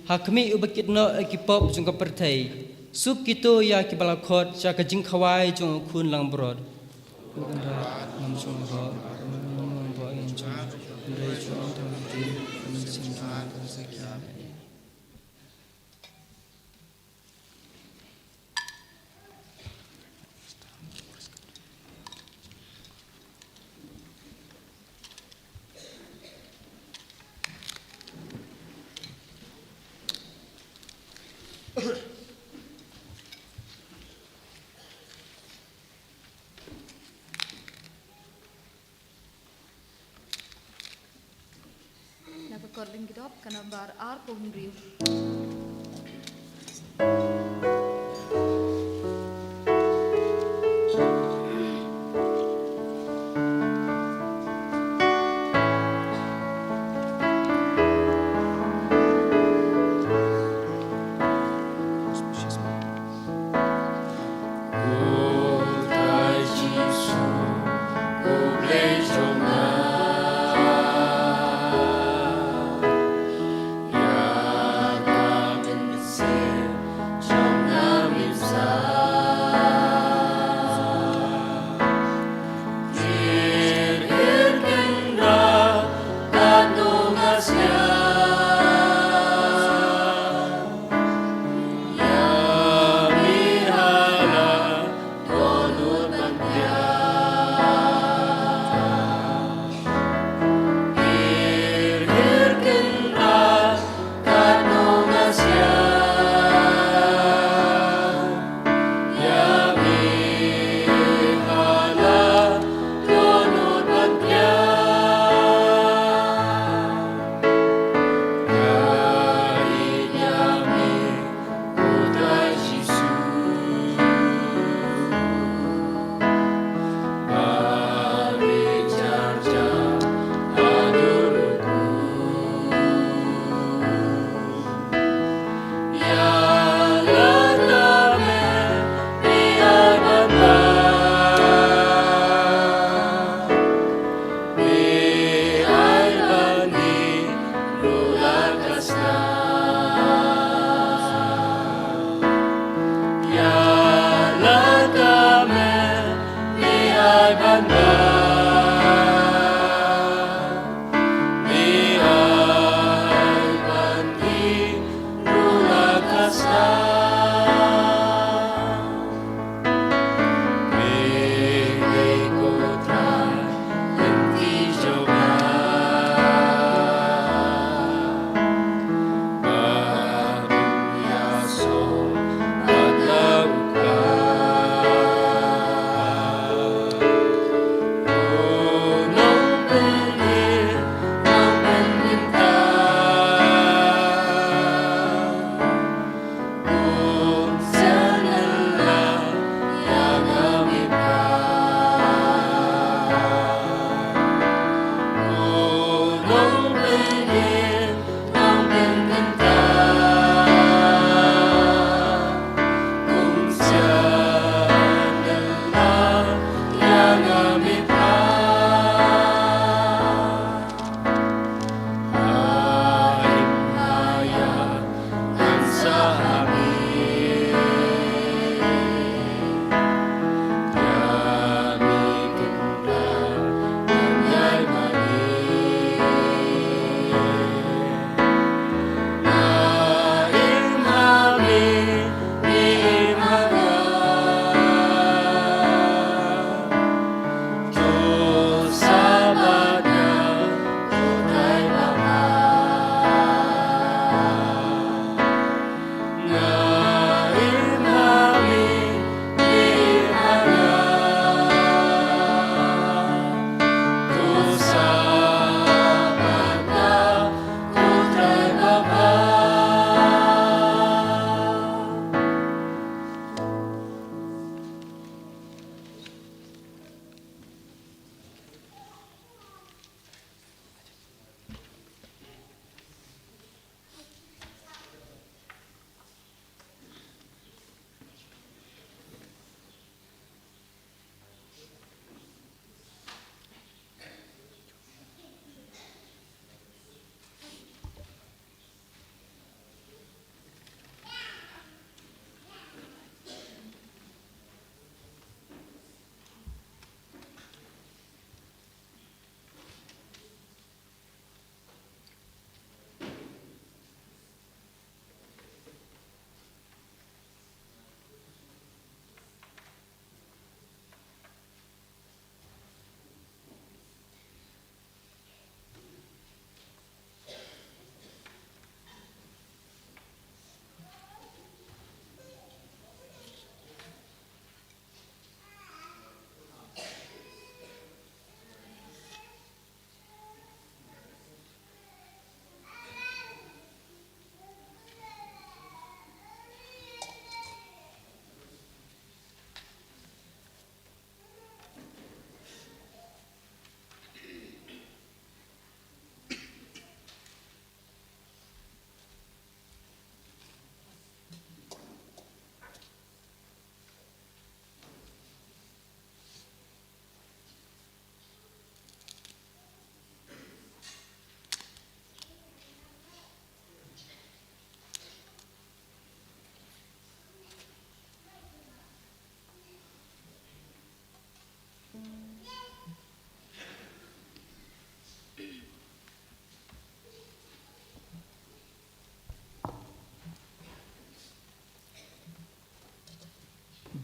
ha khmih uba kit noh ïa ki pop jong ka pyrthei. Suk kito ïa kiba la khot sha ka jingkhawai jong u Khun langbrot. Na ka kot Lyngdoh ka nambar arphew hynriew.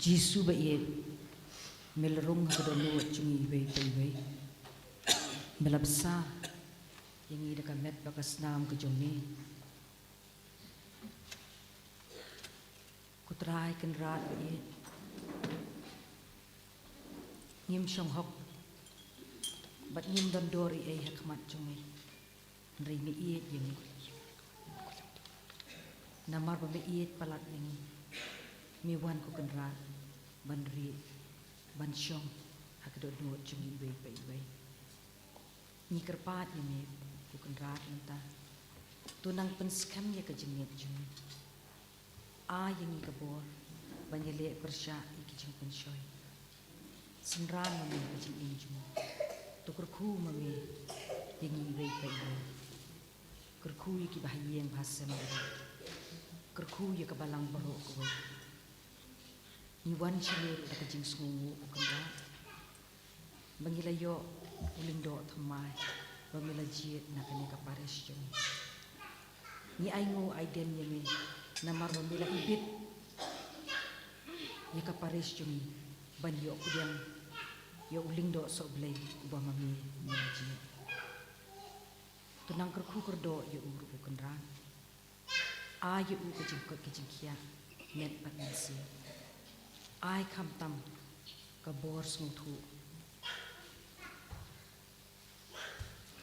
Jisu ba ïeit, me la rung ha ka dohnud jong ngi iwei pa iwei. Me la bsa ïa ngi da ka met bad ka snam ka jong me. Ko Trai Kynrad ba ïeit, ngim shong hok bad ngim don dor ei ei ha khmat jong me. Hynrei me ïeit ïa ngi. Namar ba me ïeit palat ïa ngi, me wan ko Kynrad ban rieh, ban shong ha ka dohnud jong ngi iwei pa iwei. Ngi kyrpad ïa me ko Kynrad mynta. To nang pynskhem ïa ka jingngeit jong ngi. Ai ïa ngi ka bor ban ïaleh pyrshah ïa ki jingpynshoi. Synran ma me ka jingim jong ngi. To kyrkhu ma me ïa ngi iwei pa iwei. Kyrkhu ïa ki bahaïing bahasem baroh. Kyrkhu ïa ka balang baroh kawei. Ngi wan sha me ruh da ka jingsngewnguh ko Kynrad ba ngi la ïoh u lyngdoh thymmai ba me la jied na kane ka parish jong ngi. Ngi ainguh aidem ïa me namar ba me la ibit ïa ka parish jong ngi ban ïoh pdiang ïa u lyngdoh sohblei uba ma me me la jied. To nang kyrkhu kyrdoh ïa u ruh ko Kynrad. Ai ïa u ka jingkoit ka jingkhiah met bad mynsiem. Ai khamtam ka bor sngewthuh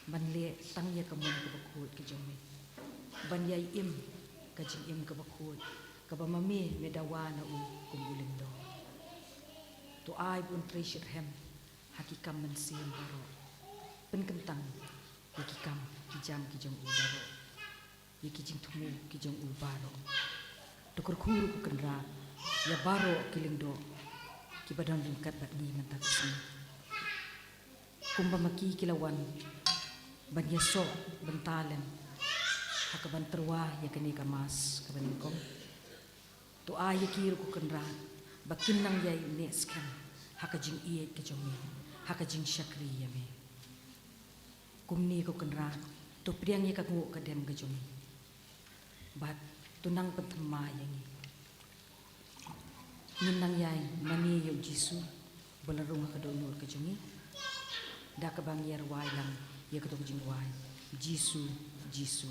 ban leh tang ïa ka mon kaba khuid ka jong me, ban ïai im ka jingim kaba khuid kaba ma me me dawa na u kum u lyngdoh. To ai ba un trei shitrhem ha ki kam mynsiem baroh. Pynkyntang ïa ki kam ki jam ki jong u baroh, ïa ki jingthmu ki jong u baroh. To kyrkhu ruh ko Kynrad ïa baroh ki lyngdoh kiba don ryngkat bad ngi mynta ka sngi. Kumba ma ki ki la wan ban ïasoh bynta lem ha kaban tyrwa ïa kane ka mass kaba nyngkong. To ai ïa ki ruh ko Kynrad ba kin nang ïai neh skhem ha ka jingïeit ka jong me, ha ka jingshakri ïa me. Kumne ko Kynrad, to pdiang ïa ka nguh ka dem ka jong ngi bad to nang pynthymmai ïa ngi. Ngin nang ïai mane ïa u Jisu ba la rung ha ka dohnud ka jong ngi da kaba ngi ïa rwai lang ïa kato ka jingrwai: Jisu, Jisu.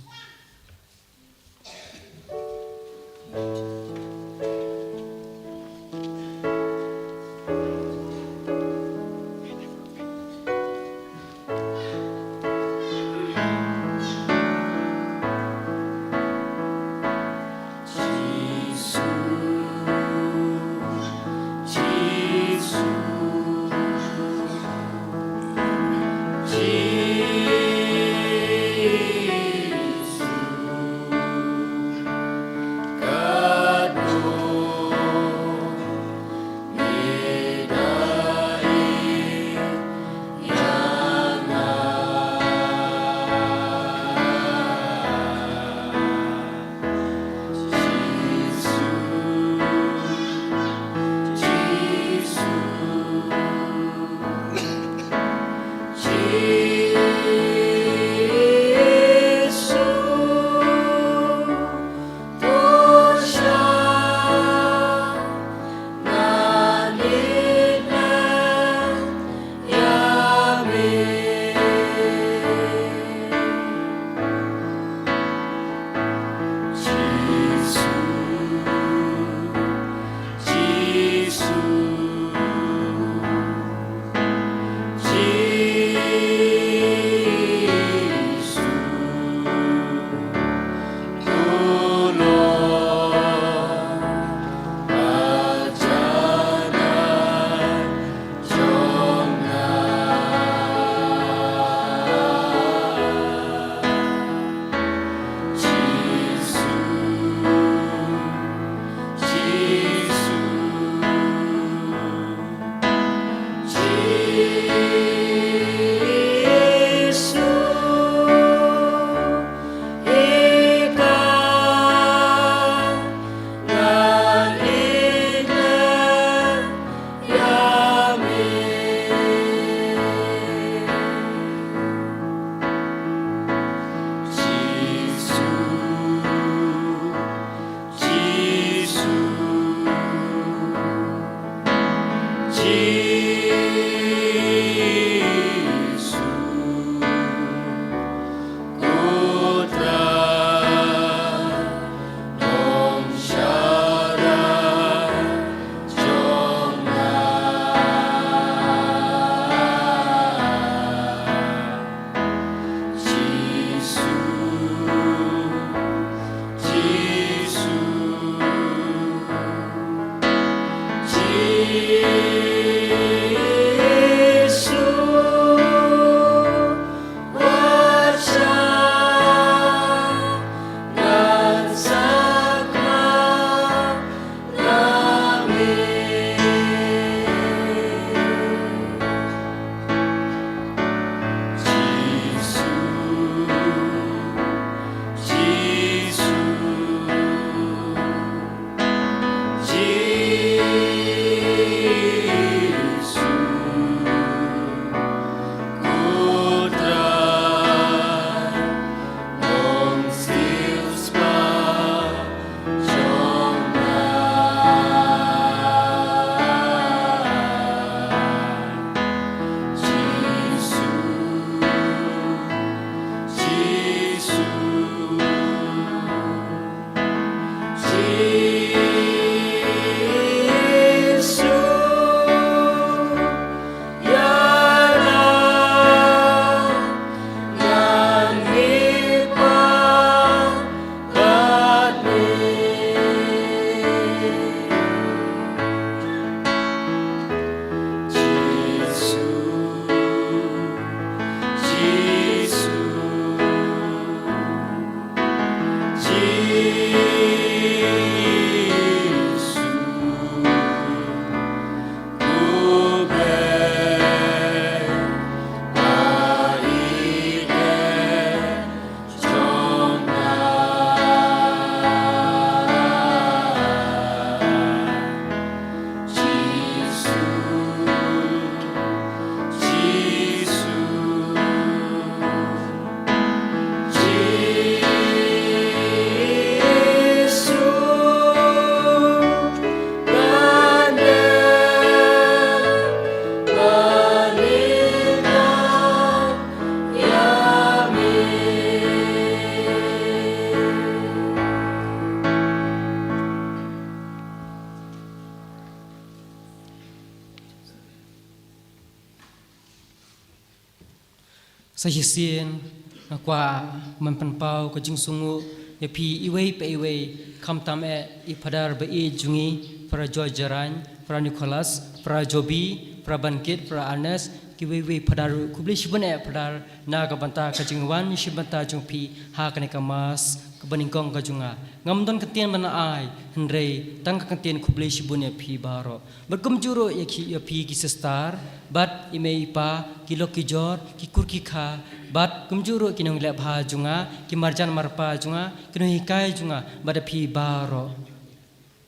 Sa shisien nga kwah ban pynpaw ka jingsngewnguh ïa phi iwei pa iwei, khamtam eh i Phadar ba ïeit jong ngi, Phadar George Jarain, Phadar Nicholas, Phadar Jobi, Phadar Bankit, Phadar Ernest, kiwei wei Phadar ruh, khublei shibun eh Phadar na ka bynta ka jingwan shim bynta jong phi ha kane ka Mass kaba nyngkong ka jong nga. Ngam don kyntien ban ai, hynrei tang ka kyntien khublei shibun ïa phi baroh. Bad kumjuh ruh ïa ki, ïa phi ki sister, bad i mei i pa, ki lok ki jor, ki kur ki kha, bad kumjuh ruh ki nongleh bha jong nga, ki marjan marpa jong nga, ki nonghikai jong nga, bad ïa phi baroh.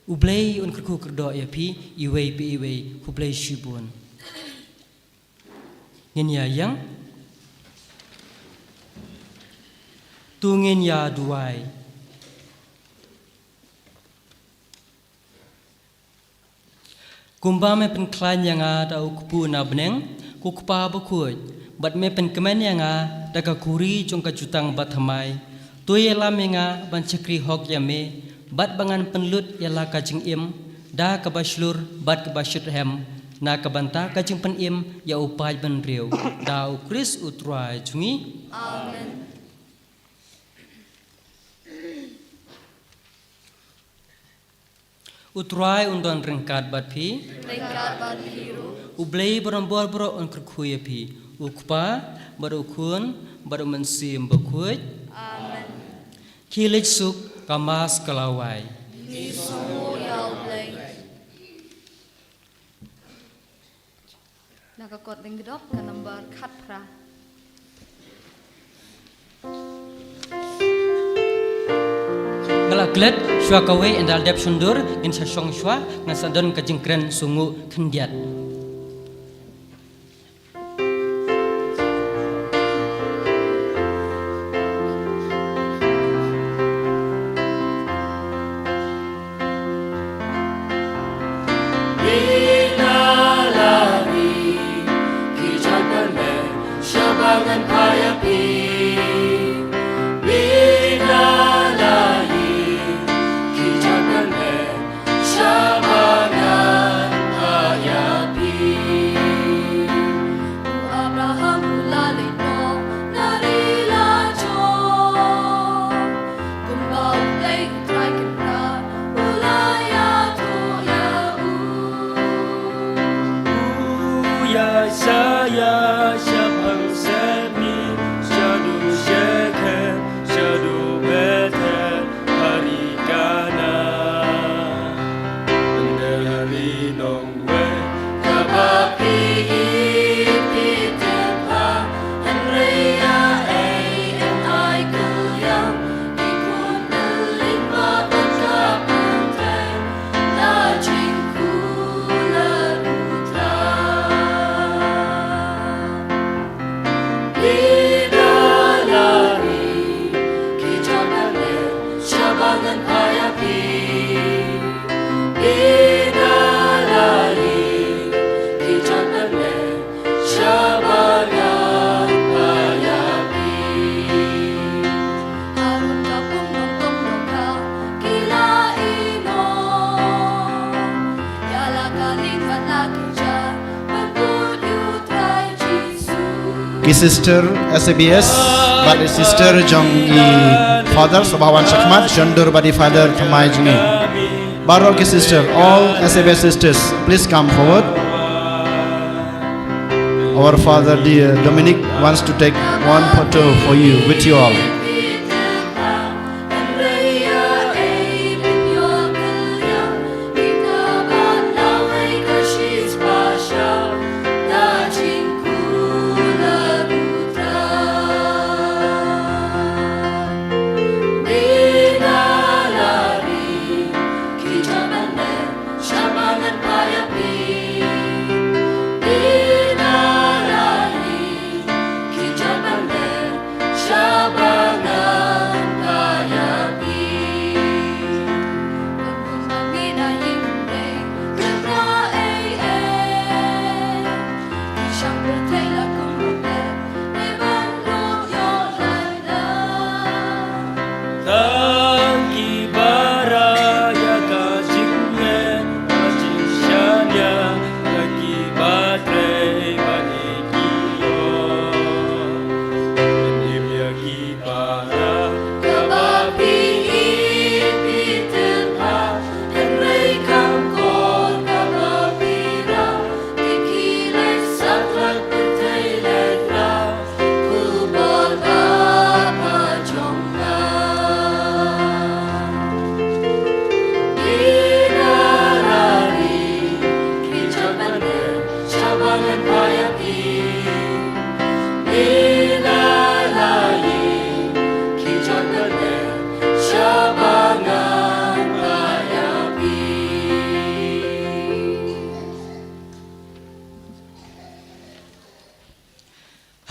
U Blei un kyrkhu kyrdoh ïa phi iwei pa iwei, khublei shibun. Ngin ïa ïeng. To ngin ïa duwai. Kumba me pynkhlaiñ ïa nga da u kpu na bneng, ko Kpa bakhuid, bad me pynkmen ïa nga da ka khuri jong ka jutang bathymmai. To ïalam ïa nga ban shakri hok ïa me, bad ba ngan pynlut ïa la ka jingim da kaba shlur bad kaba shyrkhei na ka bynta ka jingpynim ïa u paid bynriew, da u Khrist u Trai jong ngi. Amen. U Trai un don ryngkat bad phi. Ryngkat bad phi ruh. U Blei ba rangbor baroh un kyrkhu ïa phi. U Kpa, bad u Khun, bad u Mynsiem Bakhuid. Amen. Khie leit suk, ka Mass ka la wai. Ngi sngewnguh ïa u Blei. Na ka kot Lyngdoh ka number khatphra. Nga la klet shuwa kawei, ynda la dep shon dur ngin sa shong shuwa, ngan sa don ka jingkren sngewnguh khyndiat. Sha ba ngan ïa phi. U Abraham u la leit noh na ri la jong. Kumba U Blei U Trai kynrad u la ïathuh ïa u. U Isaiah shaphang Sydney, shaduh Shekhem, shaduh Bethel, ha ri Kanaan. Ynda ha ri nongwei kaba phi ïeit phi tip bha, hynrei ïa ei yn ai kylliang, ki khun bylliang ba pynthap pynthei na jingkular U Trai. Ki sister S A B S bad i sister jong i father, sngewbha wan shakhmat, shon dur bad i father thymmai jong ngi. Baroh ki sister, all S A B S sisters, please come forward. Our father dear Dominic wants to take one photo for you, with you all.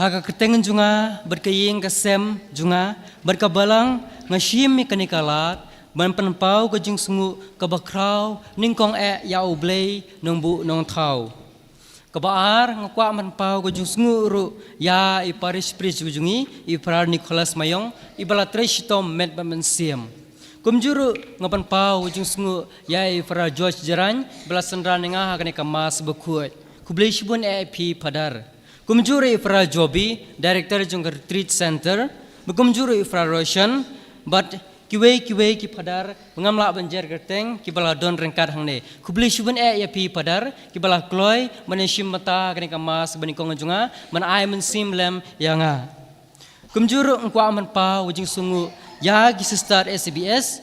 Ha ka kyrteng jong nga, bad ka ïing ka sem jong nga, bad ka balang, nga shim ïa kane ka lad ban pynpaw ka jingsngew kaba khraw nyngkong eh ïa U Blei Nongbuh Nongthaw. Kaba ar, nga kwah ban pynpaw ka jingsngew ruh ïa i parish priest jong ngi, i Father Nicholas Mayong, iba la trei shitom met bad mynsiem. Kumjuh ruh nga pynpaw ka jingsngew ïa i Father George Jarain, ba la synran ïa nga ha kane ka Mass bakhuid. Khublei shibun eh ïa phi Father. Kumjuh ruh i Father Joby, Director jong ka Retreat Center, bad kumjuh ruh i Father Roshan, bad kiwei kiwei ki Father ba ngam lah ban jer kyrteng, kiba la don ryngkat hangne. Khublei shibun eh ïa phi Father, kiba la kloi ban ïashim bynta ha kane ka Mass banyngkong jong nga, ban ai mynsiem lem ïa nga. Kumjuh ruh nga kwah ban pynpaw ka jingsngew ïa ki sister S B S,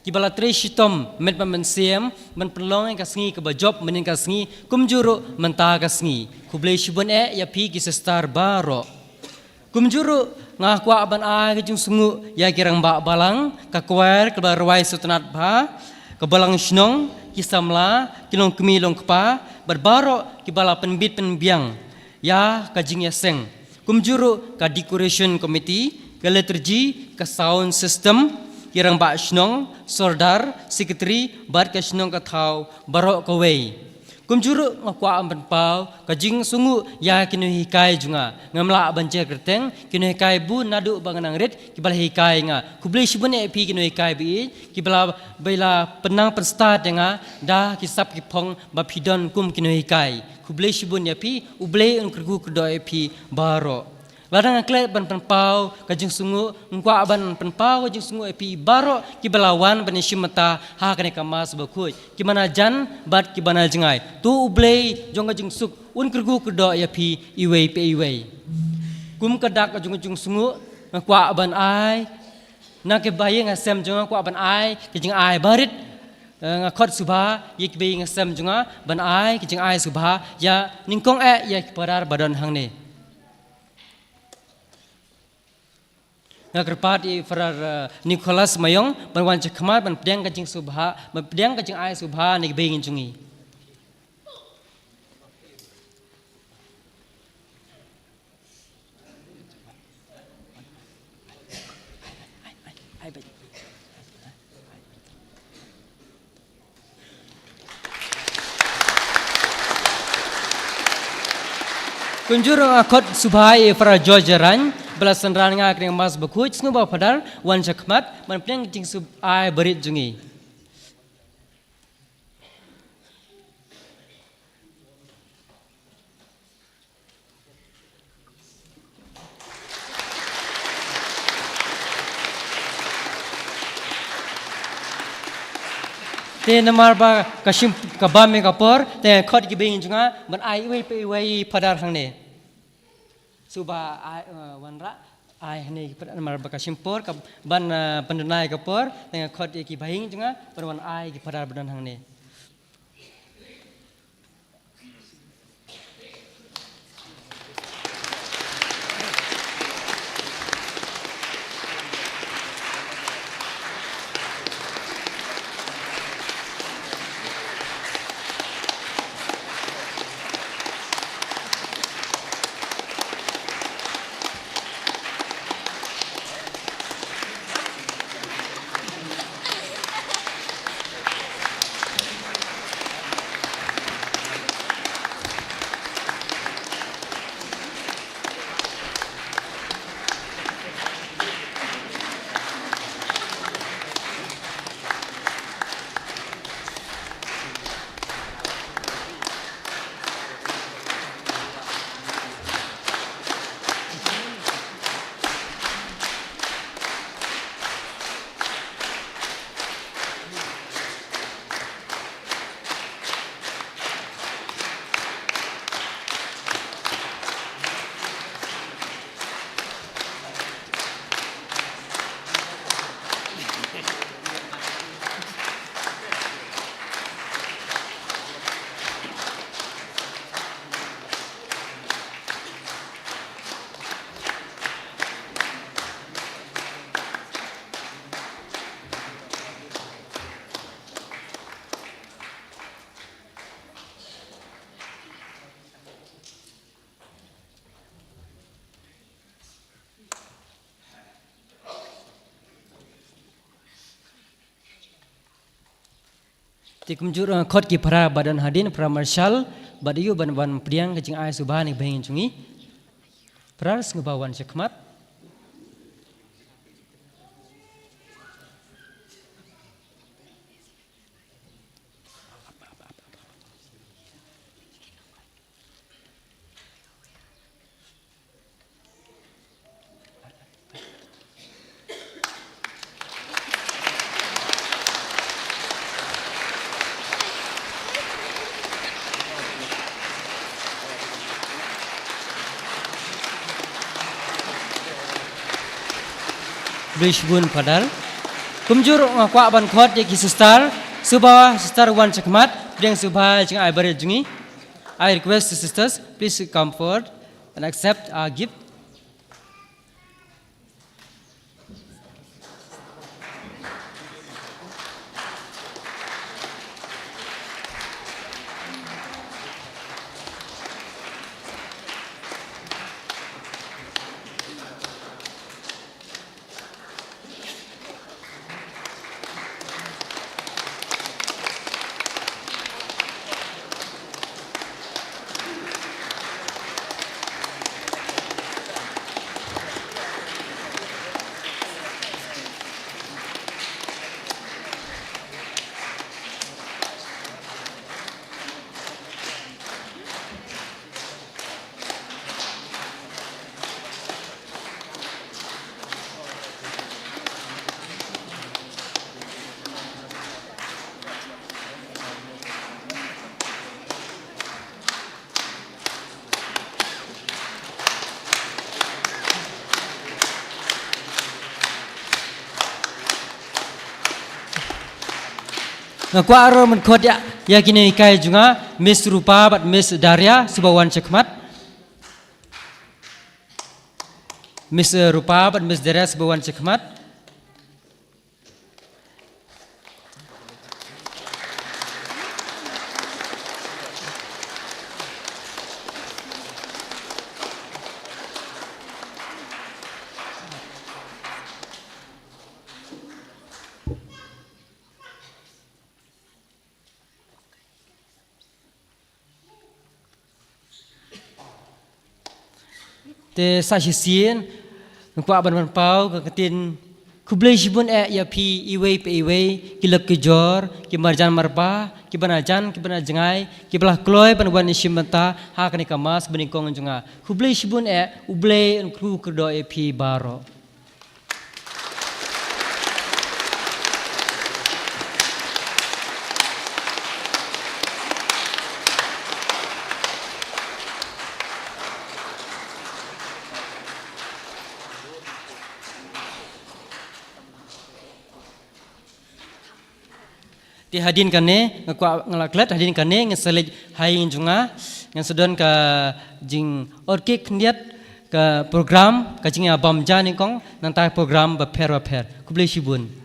kiba la trei shitom met bad mynsiem ban pynlong ïa ka sngi kaba jop mynhynnin ka sngi, kumjuh ruh mynta ka sngi. Khublei shibun eh ïa phi ki sister baroh. Kumjuh ruh nga kwah ban ai ka jingsngew ïa ki rangbah balang, ka choir kaba la rwai sngewtynnat bha, ka balang shnong, ki samla, ki longkmie longkpa, bad baroh kiba la pynbit pynbiang ïa ka jingïaseng. Kumjuh ruh ka decoration committee, ka liturgy, ka sound system, ki rangbah shnong, sordar, secretary, bad ka shnong ka thaw baroh kawei. Kumjuh ruh nga kwah ban pynpaw ka jingsngew ïa ki nonghikai jong nga. Ngam lah ban jer kyrteng, ki nonghikai bun naduh ba nga nang rit, kiba la hikai nga. Khublei shibun eh ïa phi ki nonghikai ba ïeit, kiba la, ba la pynnang pynstad ïa nga da ki sap ki phong ba phi don kum ki nonghikai. Khublei shibun ïa phi, U Blei un kyrkhu kyrdoh ïa phi baroh. Lada nga klet ban pynpaw ka jingsngew, nga kwah ban pynpaw ka jingsngew ïa phi baroh kiba la wan ban ïashim bynta ha kane ka Mass bakhuid, kiba na jan bad kiba na jngai. To U Blei jong ka jingsuk un kyrkhu kyrdoh ïa phi iwei pa iwei. Kum ka dak jong ka jingsngew, nga kwah ban ai, na kiba ïing ha sem jong nga kwah ban ai ka jingai barit. Eh, nga khot sngewbha ïa kiba ïing ha sem jong nga ban ai ka jingai sngewbha ïa nyngkong eh ïa ki Father ba don hangne. Nga kyrpad ïa i Father, eh, Nicholas Mayong ban wan sha khmat ban pdiang ka jingsngewbha, ban pdiang ka jingai sngewbha na kiba ïing jong ngi. Kumjuh ruh nga khot sngewbha ïa i Father George Jarain, ba la synran ïa nga ha kane ka Mass bakhuid, sngewbha Father wan sha khmat ban pdiang ka jingsngewbha barit jong ngi. Te namar ba ka shim, ka bam ïa ka por, te nga khot ïa kiba ïing jong nga ban ai iwei pa iwei ïa i Father hangne. Sngewbha ai, eh, wanrah, ai hangne ïa i Father namar ba ka shim por, ka ban, eh, pynduna ïa ka por, te nga khot ïa kiba ïing jong nga ban wan ai ïa i Father ba don hangne. Te kumjuh ruh nga khot ki para ba don hadien, para marshal, bad ïa u ban wan pdiang ka jingai sngewbha na ka bahing jong ngi. Para sngewbha wan sha khmat. Khublei shibun Father. Kumjuh ruh nga kwah ban khot ïa ki sister, sngewbha sister wan sha khmat, pdiang sngewbha ïa ka jingai barit jong ngi. I request the sisters, please come forward and accept our gift. Nga kwah ruh ban khot ïa, ïa ki nonghikai jong nga, Miss Rupa bad Miss Daria, sngewbha wan sha khmat. Miss, eh, Rupa bad Miss Daria, sngewbha wan sha khmat. Te sa shisien nga kwah ban pynpaw ka ktien khublei shibun eh ïa phi iwei pa iwei, ki lok ki jor, ki marjan marbah, kiba na jan, kiba na jngai, kiba la kloi ban wan ïashim bynta ha kane ka mass banyngkong jong nga. Khublei shibun eh, U Blei un kyrkhu kyrdoh ïa phi baroh. Te hadien kane, nga kwah, nga la klet, hadien kane ngan sa leit ha ïing jong nga, ngan sa don ka jingorkik khyndiat, ka program, ka jingïabam ja nyngkong, nangta program bapher bapher. Khublei shibun.